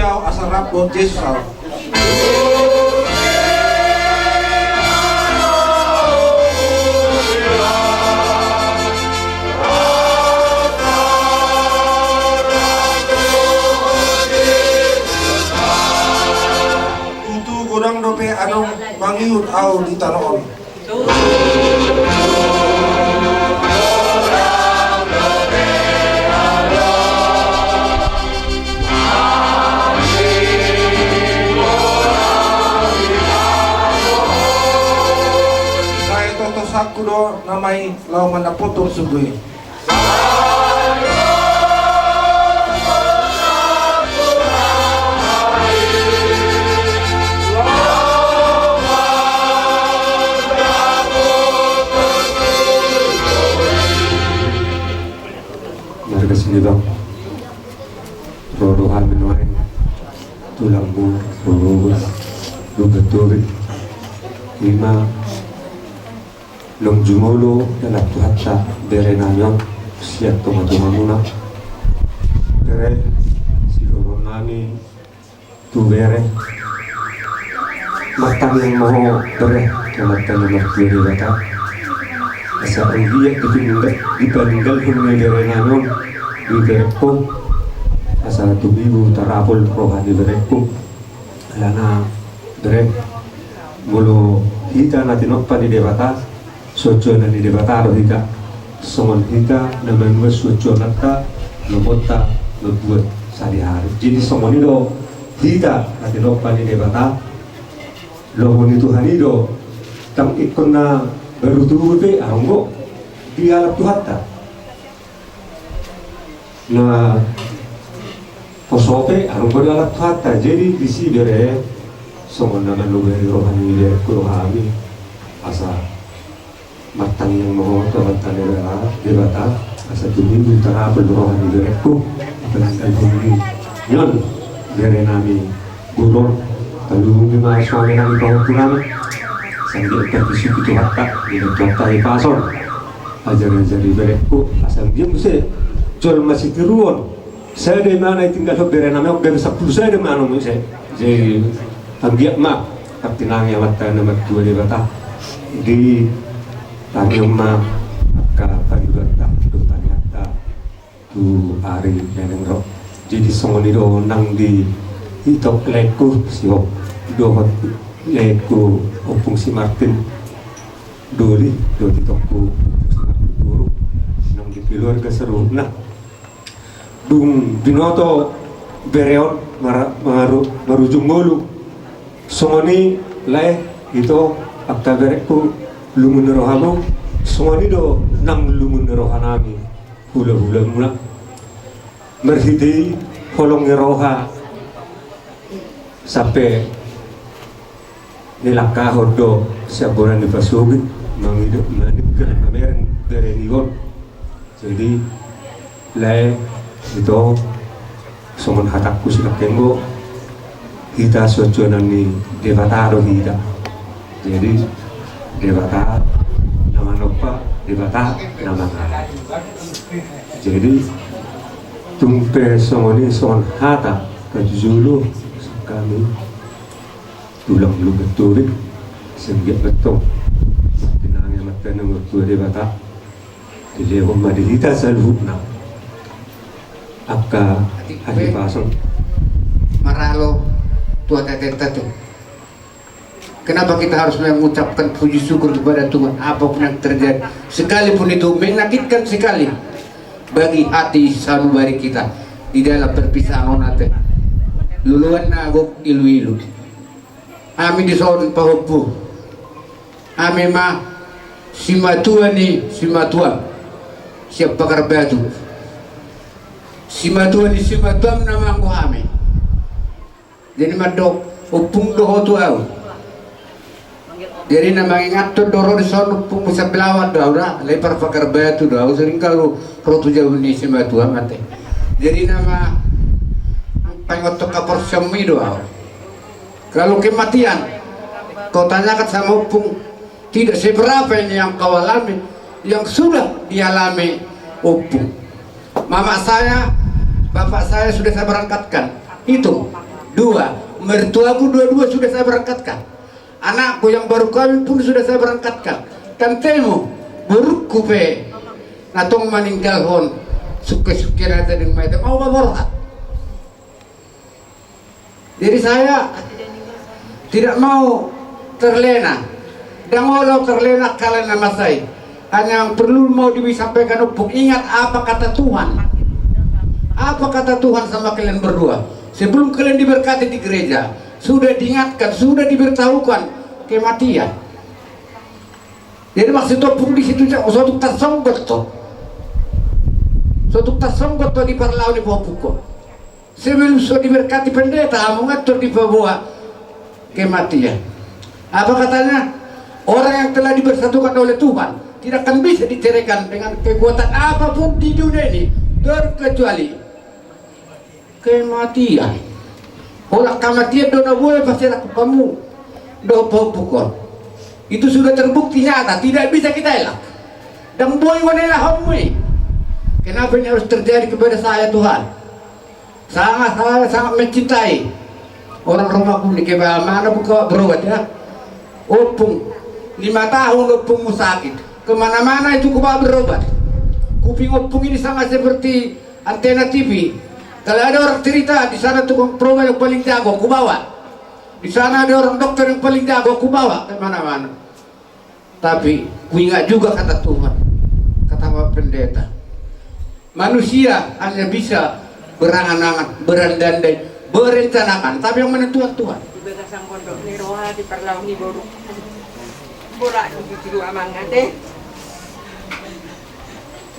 Asa rap dohot Jesus ahu. Tutu godang dope adong mangihut ahu di tano on. Sai totosangku do nama i laho mandapothon sunggu i. Marga Sinibang, ro do hami nuaeng, tulangmu, ro do, ro do, ro do, ima. Naung jumolo dialap Tuhanta bere nami on sian tonga-tongamuna. Bere, sidohonon nami tu bere, martangiang ma ho bere tu Amanta na martua Debata. Asa anggiat dipaninggalhon ni bere nami on di berengku, asa tumibu tarapul roha ni berengku. Alana bere, molo hita na tinompa ni Debata, suansuanan ni Debata do hita. Songon hita na manuan suansuananta, lomonta mambuat sadihari. Jadi songon i do hita na tinompa ni Debata, lomo ni Tuhan i do. Ndang ingkon na baru tubu pe adong do dialap Tuhanta. Na poso pe adong do dialap Tuhanta. Jadi disi bere, songon na manobari roha ni berengku do hami, asa martangiang ma ho tu Amanta Debata, asa tumibu tarapul roha ni berengku. Apalagi hami on bere nami Guru, taluhon ma suami nami, pahompu nami. Asa anggiat dipasuki Tuhanta, dibahen Tuhanta hipason. Ajari-ajari berengku, asa anggiat muse jolma sitiruon. Sada imana ditinggalhon bere nami on, gabe sampulu sada imana muse. Jadi anggiat ma tartinangi Amanta na martua Debata. Di tangiang ma angka pangidoanta dohot tangiangta tu ari na naeng ro. Jadi songon i do nang di ito laengku si Hop dohot laengku Ompung si Martin Doli dohot itongku Ompung si Martin Boru, nang di keluarga saluhutna. Dung binoto bere on mara-, maru-, marujung ngolu. Songon i lae, ito, angka berengku, lungun ni rohamu, songon i do nang lungun ni roha nami. Hula-hulamuna marhite i holong ni roha sampe nilangkahon do sian bona ni pasogit mangido, maninggal mamereng bere ni on. Jadi lae, ito, songon hatangku silangkenggo, hita suansuanan ni Debata do hita. Jadi Debata na manompa, Debata na mangaramoti. Jadi tung pe songon i, songon hata na jujolo sian hami tulang Lumban Tobing, sanggiat ma tong martinangi Amanta na martua Debata. Dilehon ma di hita saluhutna angka hahipason. Maralo tu hata-hatanta tu. Kenapa kita harus mengucapkan puji syukur kepada Tuhan apapun yang terjadi? Sekalipun itu menyakitkan sekali bagi hati sanubari kita di dalam perpisahan on ate. Luluan na gok ilu-ilu. Hami dison pahompu. Hami ma simatua ni simatuam sian Pagar Batu. Simatua ni simatuam na manggo hami. Jadi mandok ompung do ho tu ahu. Jadi na mangingathon do ro dison ompung, sian Belawan do ahu da, alai par Pagar Batu do ahu, sering ahu ro tu jabu ni simatuam ate. Jadi nama paingothon haporseaonmi do ahu. Kalau kematian, kau tanyakan sama Ompung, tidak seberapa ini yang kau alami, yang sudah dialami Ompung. Mamak saya, bapak saya sudah saya berangkatkan. Itu. Dua. Mertuaku dua-dua sudah saya berangkatkan. Anakku yang baru kawin pun sudah saya berangkatkan. Tantemu, borungku pe, na tong maninggalhon sungke-sungke na tading ma ita mau maborhat. Jadi saya tidak mau terlena. Ndang olo terlena kalian na masa i. Hanya yang perlu mau disampaikan Ompung, ingat apa kata Tuhan. Apa kata Tuhan sama kalian berdua. Sebelum kalian diberkati di gereja, sudah diingatkan, sudah diberitahukan kematian. Jadi maksud Ompung di situ, so tung tarsonggot ho. So tung tarsonggot ho di parlao ni pahompuhon. Sebelum so diberkati pendeta, hamu nga tor dipaboa kematian. Apa katanya? Orang yang telah dipersatukan oleh Tuhan tidak akan bisa diceraikan dengan kekuatan apapun di dunia ini, terkecuali kematian. Holan kematian do na boi paserahon hamu dohot pahompuhon. Itu sudah terbukti nyata, tidak bisa kita elak. Ndang boi manelak hamu i. Kenapa ini harus terjadi kepada saya, Tuhan? Sangat, saya sangat mencintai orang rumahku ni, keba mana buka berobat ya. Ompung, lima tahun ompungmu sakit. Kemana-mana itu kubawa berobat. Kuping ompung ini sama seperti antena T V. Kalau ada orang cerita, di sana tukang perobat yang paling jago, kubawa. Di sana ada orang dokter yang paling jago, kubawa kemana-mana. Tapi kuingat juga kata Tuhan, kata Bapak Pendeta. Manusia hanya bisa berangan-angan, berandai-andai, merencanakan, tapi yang menentukan Tuhan. Di bagasan pondok ni roha, di parlao ni boru. Boru tu jujur amang ate.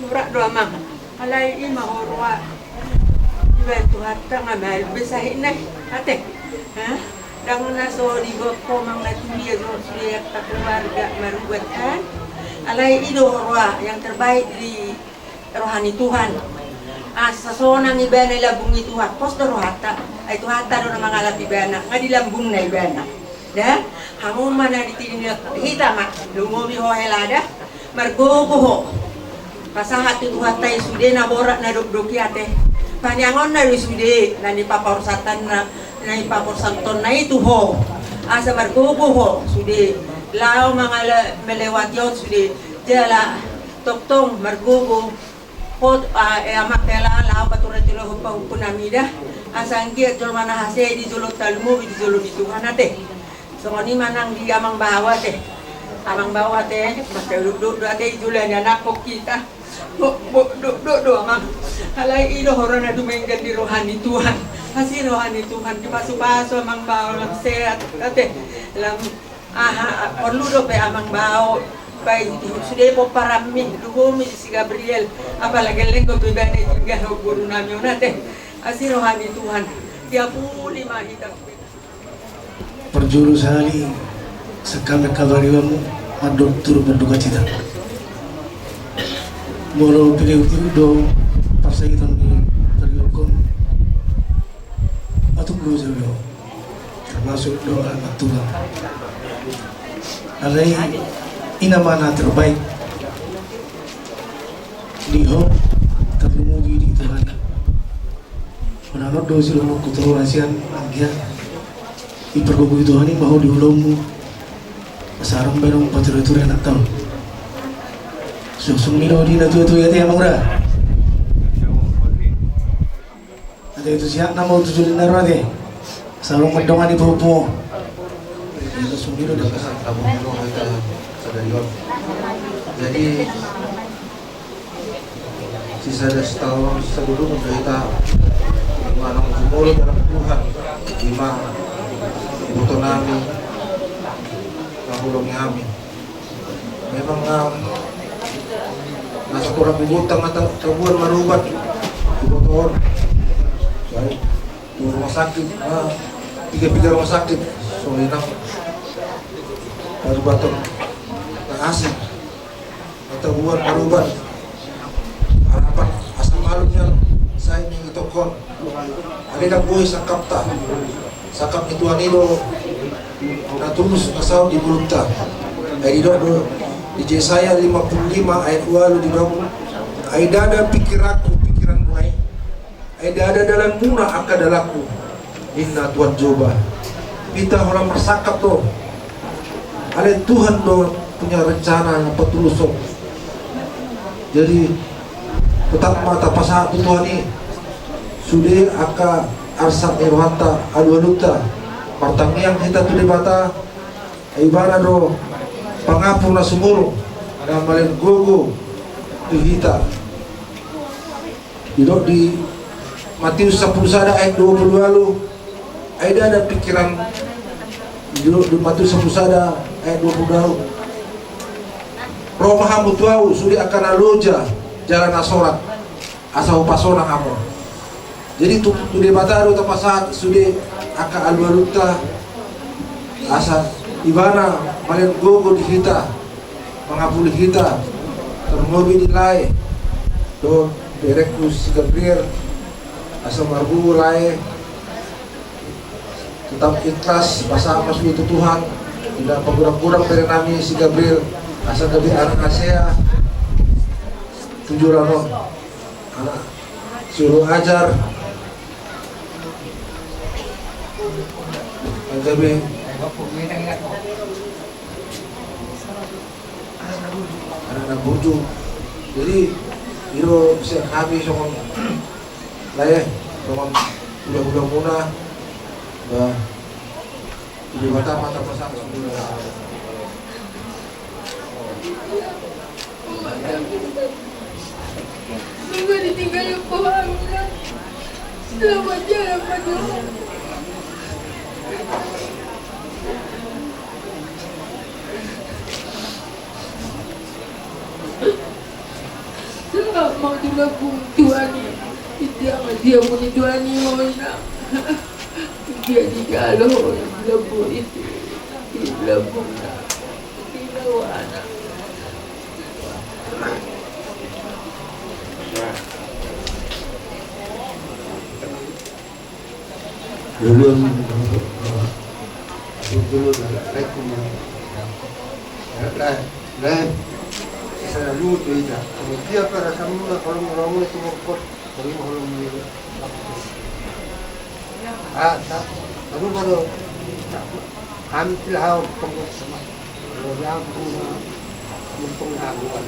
Boru do amang. Alai i ma ho roha. Iba Tuhanta nga malu be sahit nai ate. Ha? Ndang na so diboan ho amang na tudia dohot sude angka keluarga marubat kan. Alai i do roha yang terbaik di roha ni Tuhan. Asa sonang ibana i lambung ni Tuhan, pos do rohanta. Ai Tuhanta do na mangalap ibana, nga di lambungna ibana. Da, hamu ma na di tingki hita ma, lumobi ho hela da. Margogo ho. Pasahat tu Tuhanta i sude na borat na dokdok i ate. Paneangonna do i sude na nipaporsanna, na nipaporsanna i tu ho. Asa margogo ho sude. Laho mangala melewati on sude. Jala tongtong margogo. Ho, ah, eh, amang hela, laho pature tu laho pahompu nami da. Asa anggiat jolma na hasea i di jolonta, lumobi di jolo ni Tuhan ate. Songon i ma nang di amang bao ate. Amang bao ate, masa dokdok do ate i jolo ni anakkon hita. Bo, bo, dokdok do amang. Alai i do roha na dumenggan di roha ni Tuhan. Asi roha ni Tuhan, dipasupasu amang bao lam sehat ate. Lam Aha, porlu dope amang bao, baen sude pomparanmi, lumobi si Gabriel, apalagi lenggo pe ibana i tinggal ho boru nami on ate. Asi roha ni Tuhan, diapuli ma hita. Parjolo sahali, sangkap ni kabar i ma mandok turut mandok hita. Molo pinaihut-ihut do parsahiton ni parjolo on. Atuk do jago. Termasuk doa anak Tuhan. Alai i nama na terbaik. Di ho terlumobi di Tuhan. Menanot do si lomo kutoro asian anggia. Ipergogo Tuhan i ma ho di ulaonmu. Sarung benong pature-ture anak tahu. Suksung mino di na tua-tua i ate amang da. Ate tu siak nama tu juli na ro ate. Sarung mendong ani popo. Ita sumiro di sana. Jadi sisa ada setahun sebelum kita manang jumolo dalam Tuhan. Ima iboto nami. Kapulung nami. Memang, em, nasa kurang diboto nga ta-, tabuan marubat. Diboto on. Baik. Tu rumah sakit, ah, tiga-tiga rumah sakit. So, inang. Baru batok. Nga asik. Tabuan marubat. Harapan asal malum nian. Saya ini itu Kon, ale na boi sangkapta, sangkap ni Tuhan i do na tulus na saut di ngolunta. Ai didok do di Jesaya lima puluh lima ayat ualu didok, ai ndada pikiranku pikiranmuna i, ai ndada dalanmuna angka dalanku, ninna Tuhan Jahowa. Hita holan marsangkap do, ale Tuhan do punya rencana na patuluson. Jadi tetap ma tapasahat tu Tuhan i sude angka arsak ni rohanta, alualunta. Martangiang hita tu Debata, ai Ibana do pangapul na sumurung, na malehon gogo tu hita. Didok di Matius sampulu sada ayat dua puluh ualu, ai ndada pikiran, didok di Matius sampulu sada ayat dua puluh ualu, ro ma hamu tu Ahu sude angka na loja jala na sorat, asa hupasonang hamu. Jadi tu, tu Debata do tapasahat sude angka alualunta, asa Ibana malehon gogo di hita, mangapuli hita, tarlumobi di lae dohot berengku si Gabriel, asa marboru lae tetap ikhlas, pasahat ma sude tu Tuhan. Inda pagodang-godang bere nami si Gabriel, asa gabe anak na sea tu joloan on, anak suru ajar, gabe anak na burju. Jadi i do sian hami songon lae, songon hulahula muna. Bah, di Debata ma tapasahat songon i. Minggu ditinggal Yopo Haruna. Selamat jalan, Pak Jokowi. Selamat mau dilabung Tuhan i. India ma dia muni Tuhan i mau ina. India di jalo dilabung itu. Dilabung. Lulun, lulun, lulun, lulun. Selalu tu ida. Dia para samuna kalau ngomong itu mokot, kalau ngomong itu. Ah, tak. Lalu kalau hampir hau pengurus sama. Kalau dia punya mumpung haluan.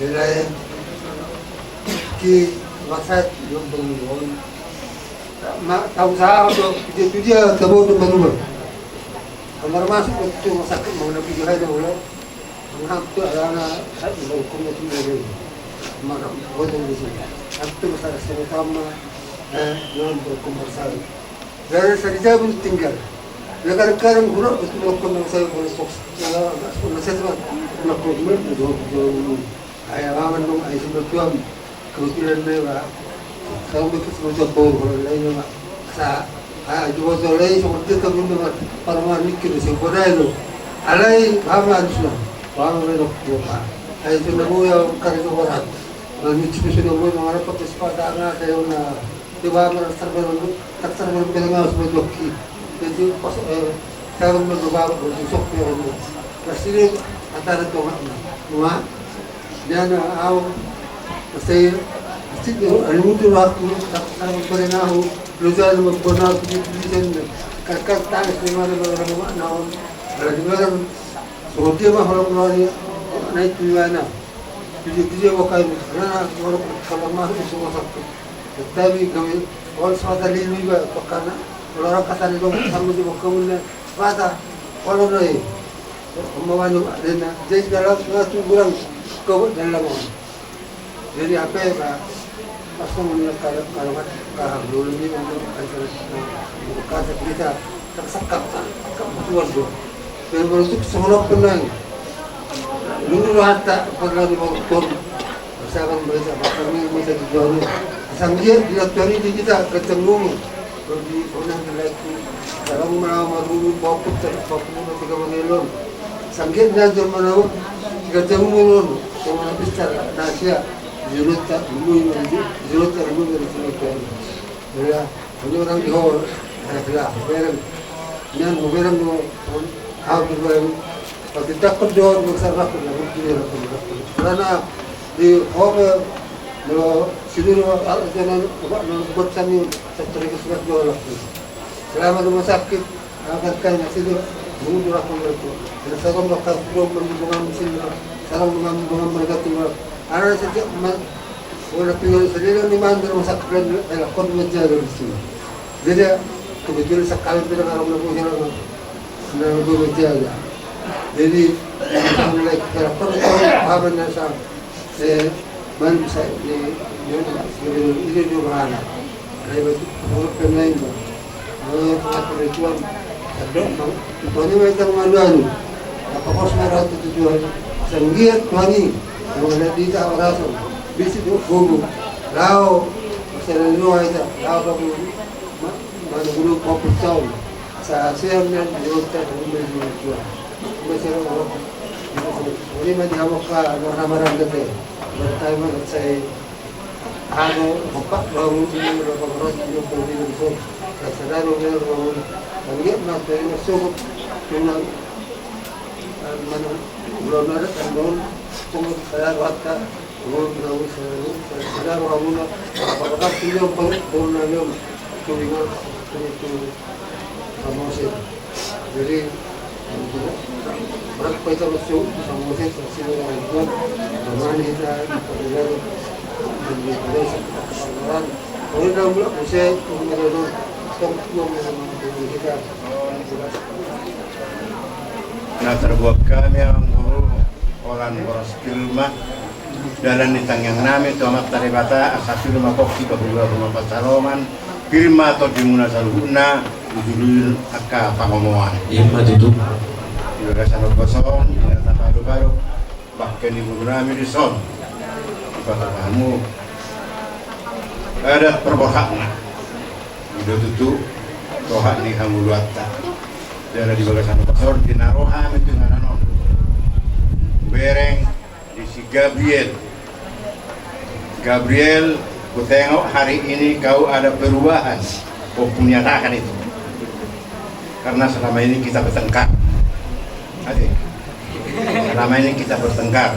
Nilai ki wasat yang bangun. Ma, tau sa do dia tu dia tabo do bangun. Kamar masuk waktu masak mau lebih juga ada ulang. Mengapa tu ada anak saya mau hukum itu dari maka bodoh di sini. Tapi masalah sama-sama eh dalam berkumpul sari. Dari sari jauh tinggal. Ya kadang-kadang guru betul hukum yang saya boleh fokus. Kalau nggak sekolah saya cuma melakukan itu. Ai alaman dong, ai sian tuam. Kebetulan do iba. Sai betul sian tuam, bau, kalau lain do iba. Sa, ai tu botol ai songon dia tabu do iba. Parma mikir sian bodai do. Alai paham lah anusna. Paham lah dok dia paham. Ai sian na boi au kari tu borat. Lalu micip sian na boi mangarap pakai sepatu, anga, kayak na. Iba ma tarsar baru, tarsar baru pengen ngawas baru doki. Jadi pas eh taruh baru baru baru sok ya baru. Rasile antara tonga ma. Nua dia na au. Saya situ alimutu aku tarsar baru na au. Lu jangan membuat aku di tulisan. Kakak tangis di mana baru nama naon. Ada di mana. Songon dia ma holong rohani na i tu ibana. Tujuh-tujuh bokai na holong holong masuk di semua satu. Tetapi kami, ol semata lilu iba pakana. Ol orang kata ni dong sama di bokai na. Bata ol na i. Pemawanu dena. Jadi dalam satu bulan kau dalam. Jadi apa ya, Pak? Pas kamu lihat kalau kalau kan kalau dulu ni untuk kata kita tersakap kan, sakap betul tu. Jadi baru tu semua penang. Dulu hatta pernah di bawah pon. Sabar mereka bakal ni masa di jauh ni. Asal dia di waktu hari di kita ketemu. Di onang di laku. Sekarang mau marulu bau putih, bau putih tiga mengelon. Sangkit na jol manau tiga jam mulon. Kau mana bisa na sia. Di Rota, Rumi, di Rota, Rumi, di Rota. Ya, ini orang di Hor, ya, ya, bereng. Nian, bereng, no, au di bereng. Tapi takut dia, besar aku, ya, mungkin dia, aku, aku. Karena di Hor, no, sini, no, al-, jangan, apa, no, buat sani, satu lagi surat jual aku. Selama rumah sakit, agar kau masih dia, menunggu aku, aku. Dan saya kan bakal belum menunggu dengan mesin, sarang dengan, dengan mereka tinggal. Ana sejak ma-, wala tinggal sendiri ni mandar masak kalian, eh, lakon menjaga di sini. Jadi, kebetulan sekali tidak ada orang lebih jalan, orang lebih menjaga. Jadi, mulai kita lakon, apa yang saya, eh, man saya, eh, ini, ini juga anak. Ai ba tu, pengurus pemain ba. Ai, pengurus ritual. Sandok, Bang. Tuhan i ma ita mangalualu. Apa kos marah tu tujuan. Sanggiat Tuhan i. Yang ada di ita rasul. Bisi tu gugu. Lao. Selalu aja. Lao babu. Ma-, mana guru kopi cau. Sa-, siang dan di hotel, di hotel. Ini ma di awak ka, marah-marah gede. Bertai mana saya. Anu, empat baru di lapangan di Joko Widodo. Selalu dia baru. Kami lihat mas dari masuk dengan, eh, mana, belum ada kan, belum, pengen saya rata, belum tahu saya, saya, saya baru, apa kata dia, belum, belum ada, itu dengan, itu, sama saya. Jadi, berapa kita masuk sama saya, saya sini orang itu, kemana kita, kita belajar, dan dia belajar, kita kesalahan. Kalau dia bilang, saya, kalau dia bilang, tong, gua mau sama kita. Na tarbuat hami, Amang Guru, holan boras pilma, dalan ni tangiang nami tu Amanta Debata, asa pilma pongki, bahulbahul ma pansalongan, pilma tondimuna saluhutna, ujulujul angka pangomoan. Ima tutu. Di bagasan on, di na tapalu-palu, bangke ni boru nami dison. Dipatupa hamu adat parborhatna. I do tutu roha ni hangoluanta. Jala di bagasan on, di na ro hami tu inganan on, hubereng di si Gabriel. Gabriel, kutengok hari ini kau ada perubahan. Kau punya tahan itu. Karena selama ini kita bertengkar. Asik. Selama ini kita bertengkar.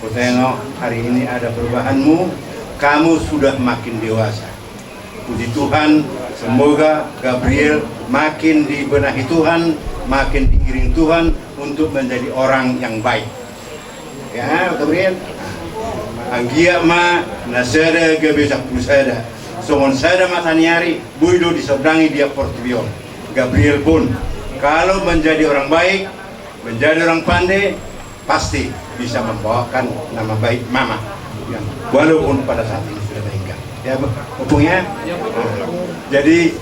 Kutengok hari ini ada perubahanmu. Kamu sudah makin dewasa. Puji Tuhan, semoga Gabriel makin dibenahi Tuhan, makin diiring Tuhan untuk menjadi orang yang baik. Ya, Gabriel. Anggiat ma na sada gabe sampulu sada. Songon sada mataniari, boi do disordangi di portibi on. Gabriel pun, kalau menjadi orang baik, menjadi orang pandai, pasti bisa membawakan nama baik Mama. Ya, walaupun pada saat ini sudah meninggal. Ya, Ompung ya. Jadi,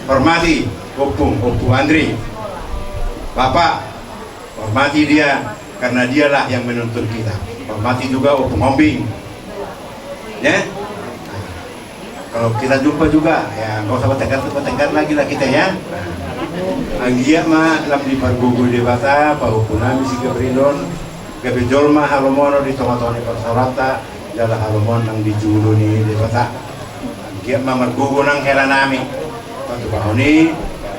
hormati Ompung, Ompung Andri. Bapak, hormati dia, karena dialah yang menuntun kita. Hormati juga Ompung Ombing. Ya? Kalau kita jumpa juga, ya, nggak usah bertengkar, bertengkar lagi lah kita, ya. Anggiat ma lam dipargogoi Debata pahompu nami si Gabriel on, gabe jolma halomoan di tonga-tonga ni parsaoranta, jala halomoan nang di jolo ni Debata. Anggiat ma margogo nang hela nami. Patupahon i,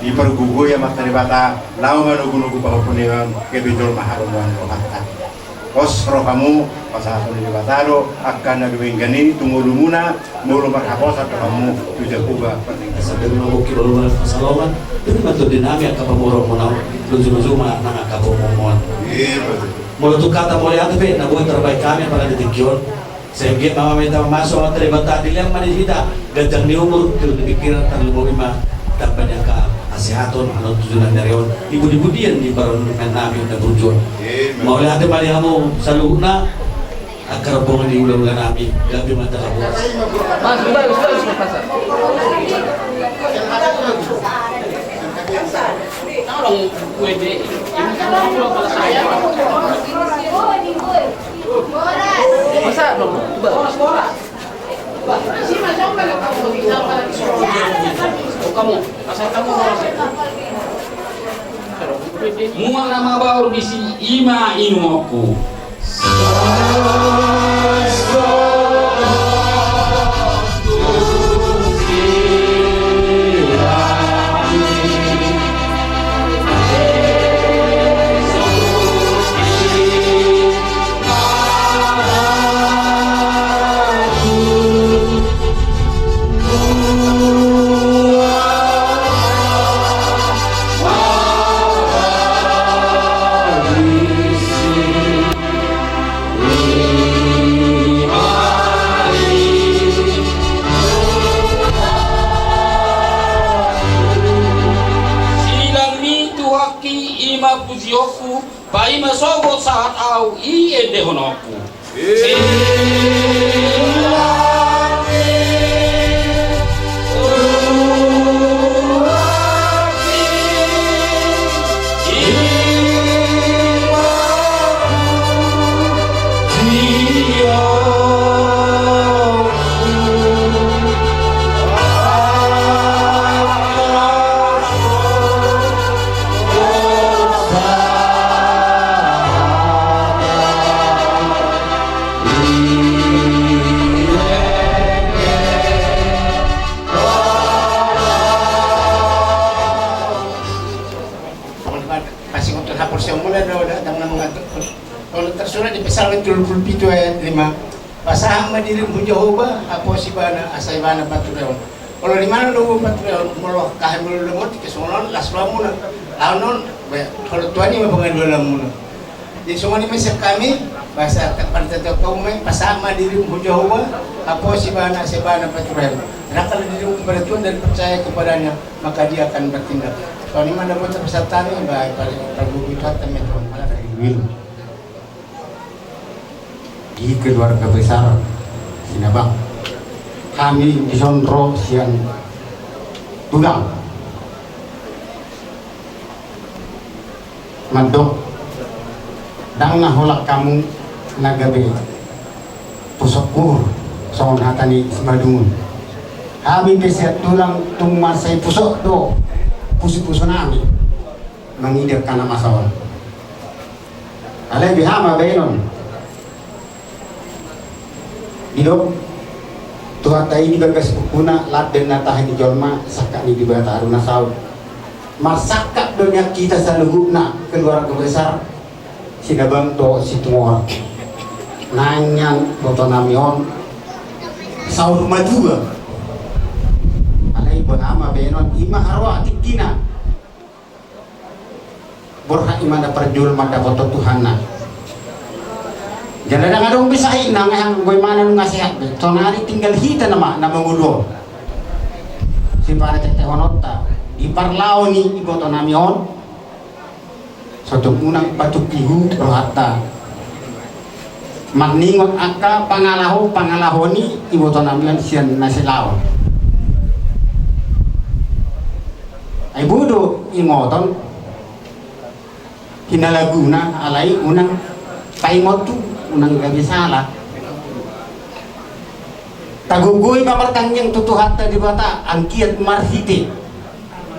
dipargogoi Amanta Debata, laho manogunogu pahompu nami on, gabe jolma halomoan rohanta. Pos rohamu, pasahaton ni Debata do angka na dumenggan i tu ngolumuna, molo marhaposan rohamu tu Jahowa pardenggan. Sambil mangungkil ulaon pansalongan, bere ma tondi nami angka pamoruonmuna, lujuluju ma nang angka pamoruonmuna. Molo tu hata mauliate pe na boi tarbahen hami apala di tingki on. Sai anggiat ma hami tama masuk Amanta Debata, dilehon ma di hita ganjang ni umur, tiur ni pingkiran, tarlumobi ma tamba ni angka hasehaton, annon tu joloan ni ari on, di pudipudian ni parondongan nami na burju on. Mauliate ma di hamu saluhutna, angka rombongan ni hulahula nami, gabe ma tahaboas. Mas, bagus, bagus, Mas. Mual na mabaur disi, ima inumonku. Ima sogot sahat au i endehononku. Pasingot tu haporseaon muna do, da, da, da, da, da. Kalau tersurat di Psalmen tolu pulu pitu ayat lima. Pasahat ma dirim hu Jahowa, haposi ibana, asa ibana paturehon. Olo, di mana do paturehon, molo haha molo do moti kesongonon las rohamuna. Laon on, be, olo, Tuhan i ma pangalualanmuna. Jadi songon i ma sian hami, bahasa partetokon ma, pasahat ma dirim hu Jahowa, haposi ibana, asa ibana paturehon. Serahkanlah dirimu kepada Tuhan dan percaya kepada-Nya, maka Dia akan bertindak. Songon i ma na boi tapasahat hami, ba, pali, pali, pali, pali, pali, pali, pali, pali, di keluarga besar Sinabang. Hami dison ro sian tulang mandok, ndang na holan hamu na gabe pusok uhur, songon hata ni Simalungun. Hami pe sian tulang tung mansai pusok do pusu-pusu nami mangida angka na masa on. Alai beha ma baenon. Didok Tuhanta i di bagas buku na, lande na tahi ni jolma, sangkap ni Debata ahu na saut. Marsangkap do nian hita saluhutna keluarga besar Sinabang dohot Situmorang. Naeng nian iboto nami on saur matua. Alai beha ma baenon, i ma haroa tingkina. Borhat imana parjolo mandapothon Tuhanna. Jala ndang adong be sahitna, anggo imana nunga sehat be. Saonari tinggal hita nama na mangolu on. Siparetetehononta di parlao ni iboto nami on. Sotung unang patungki hu rohanta. Marningot angka pangalaho, pangalaho ni iboto nami on sian na silaon. Ai boi do ingoton hinalaguna, alai unang paingot tu, unang gabe sala. Tagogoi ma martangiang tu Tuhanta Debata anggiat marhite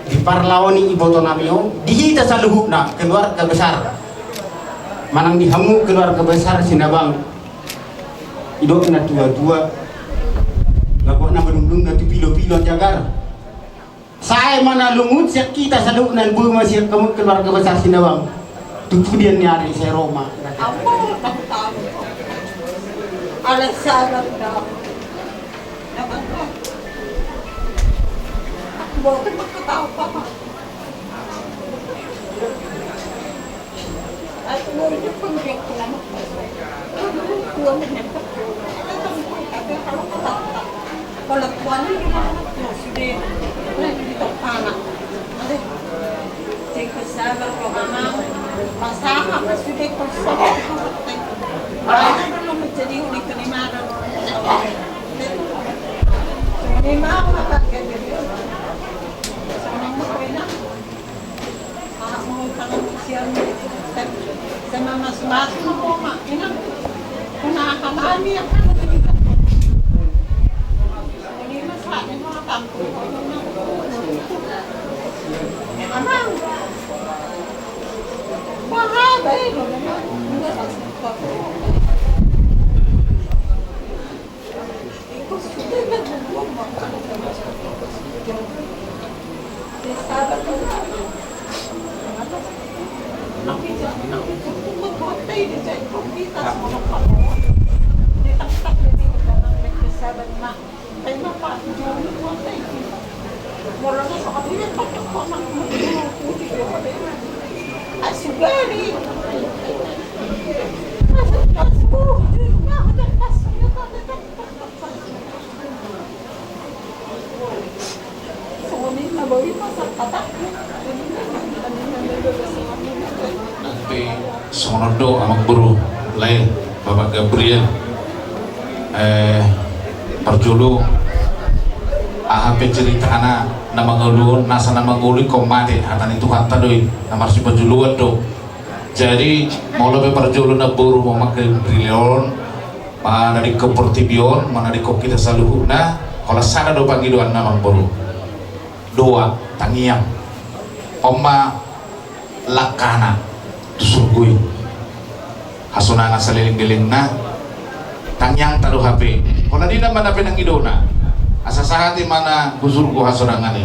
di parlao ni iboto nami on, di hita saluhutna keluarga besar. Manang di hamu keluarga besar Sinabang, didok na tua-tua, gabok na manungnung na tu pilo-pilo jagar. Sae ma na lungun sian hita saluhutna, boi ma sian hamu keluarga besar Sinabang. Tu pudian ni ari sai ro ma. Ampun, aku tahu. Alah sabar dah. Dapat, Pak. Aku bawa ke tempat ketawa, Pak. Aku bawa ke tempat ketawa. Aku bawa ke tempat ketawa. Kalau tuan ini kan anak tuan sudah, nah, di tempat anak. Aduh. Cek sabar kau, Amang. Masalah apa sudah kau sabar kau, Teh? Banyak belum menjadi unik kenimaran. Ini mau apa kerja dia? Sama mau enak. Anak mau tangan usia, Teh. Sama mas-mas mau, Mak. Enak. Kena akan ani yang kan. Ate. Songon on do amangboru, lae, Bapak Gabriel. Eh, parjolo, aha pe ceritana na mangolu on, nasa na mangolu ingkon mate, hata ni Tuhanta do i, na marsipajoloan do. Jadi, molo pe parjolo namboru, Bapak Gabriel on, manadingkon portibi on, manadingkon hita saluhutna, holan sada do pangidoanna amangboru. Dua, tangiang. On ma langkana tu surgo i. Hasonangan saleleng-lelengna, tangiangta do hape. Holan i na ma na pe nangidona. Asa sahat i ma na tu surgo hasonangan i.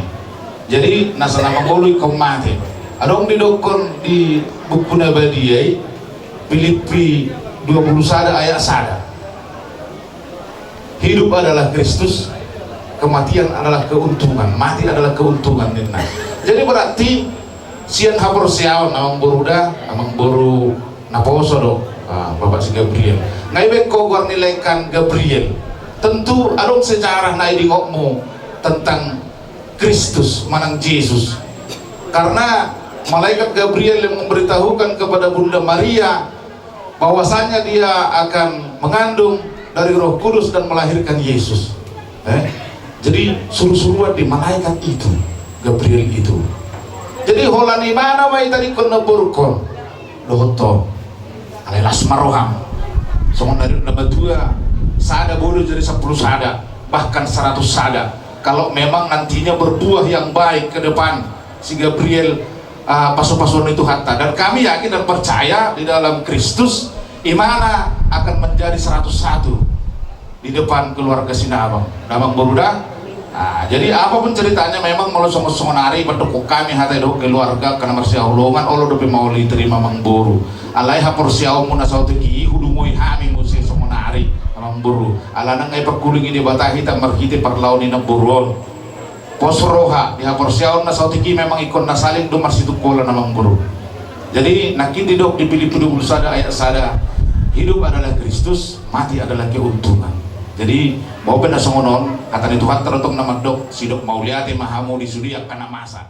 Jadi, nasa na mangolu ingkon mate. Adong didokkon di buku na badia i, Pilippi dua puluh sada ayat sada. Hidup adalah Kristus, kematian adalah keuntungan, mati adalah keuntungan, ninna. Jadi berarti sian haporseaon amangboru da, amangboru naposo do, ah, Bapak si Gabriel. Nga ibaen ho goar ni laengkan Gabriel. Tentu adong sejarah na didok mu tentang Kristus, manang Jesus. Karena malaikat Gabriel yang memberitahukan kepada Bunda Maria bahwasanya dia akan mengandung dari Roh Kudus dan melahirkan Yesus. Eh? Jadi suru-suruan di malaikat itu, Gabriel itu. Jadi holan ibana ma i tadingkon namboru on. Dohot ho. Alai las ma roham. Songon na nidok na matua, sada bodo jadi sampulu sada, bahkan saratus sada. Kalau memang nantinya berbuah yang baik ke depan, si Gabriel, ah, pasu-pasuan ni Tuhanta. Dan kami yakin dan percaya di dalam Kristus, imana akan menjadi seratus satu di depan keluarga Sinabang. Damang boru da. Ah, jadi apapun ceritanya, memang molo songon-songon ari, pandok kami hata i dohot keluarga, angka na marsihaholongan, olo dope maol i tarima amangboru. Alai haporseaonmu na saotik i, hudungoi hami muse songon ari, amangboru. Alana nga i pangkuling ni Debata hita marhite parlao ni namboru on. Pos roha, di haporseaon na saotik i memang ingkon na saling do marsitungkolan amangboru. Jadi, nangkin didok di Pilippi dua puluh sada ayat sada, hidup adalah Kristus, mati adalah keuntungan. Jadi, molo pe na songon on, hata ni Tuhanta do tong na mandok, sidok mauliate ma hamu di sude angka na masa.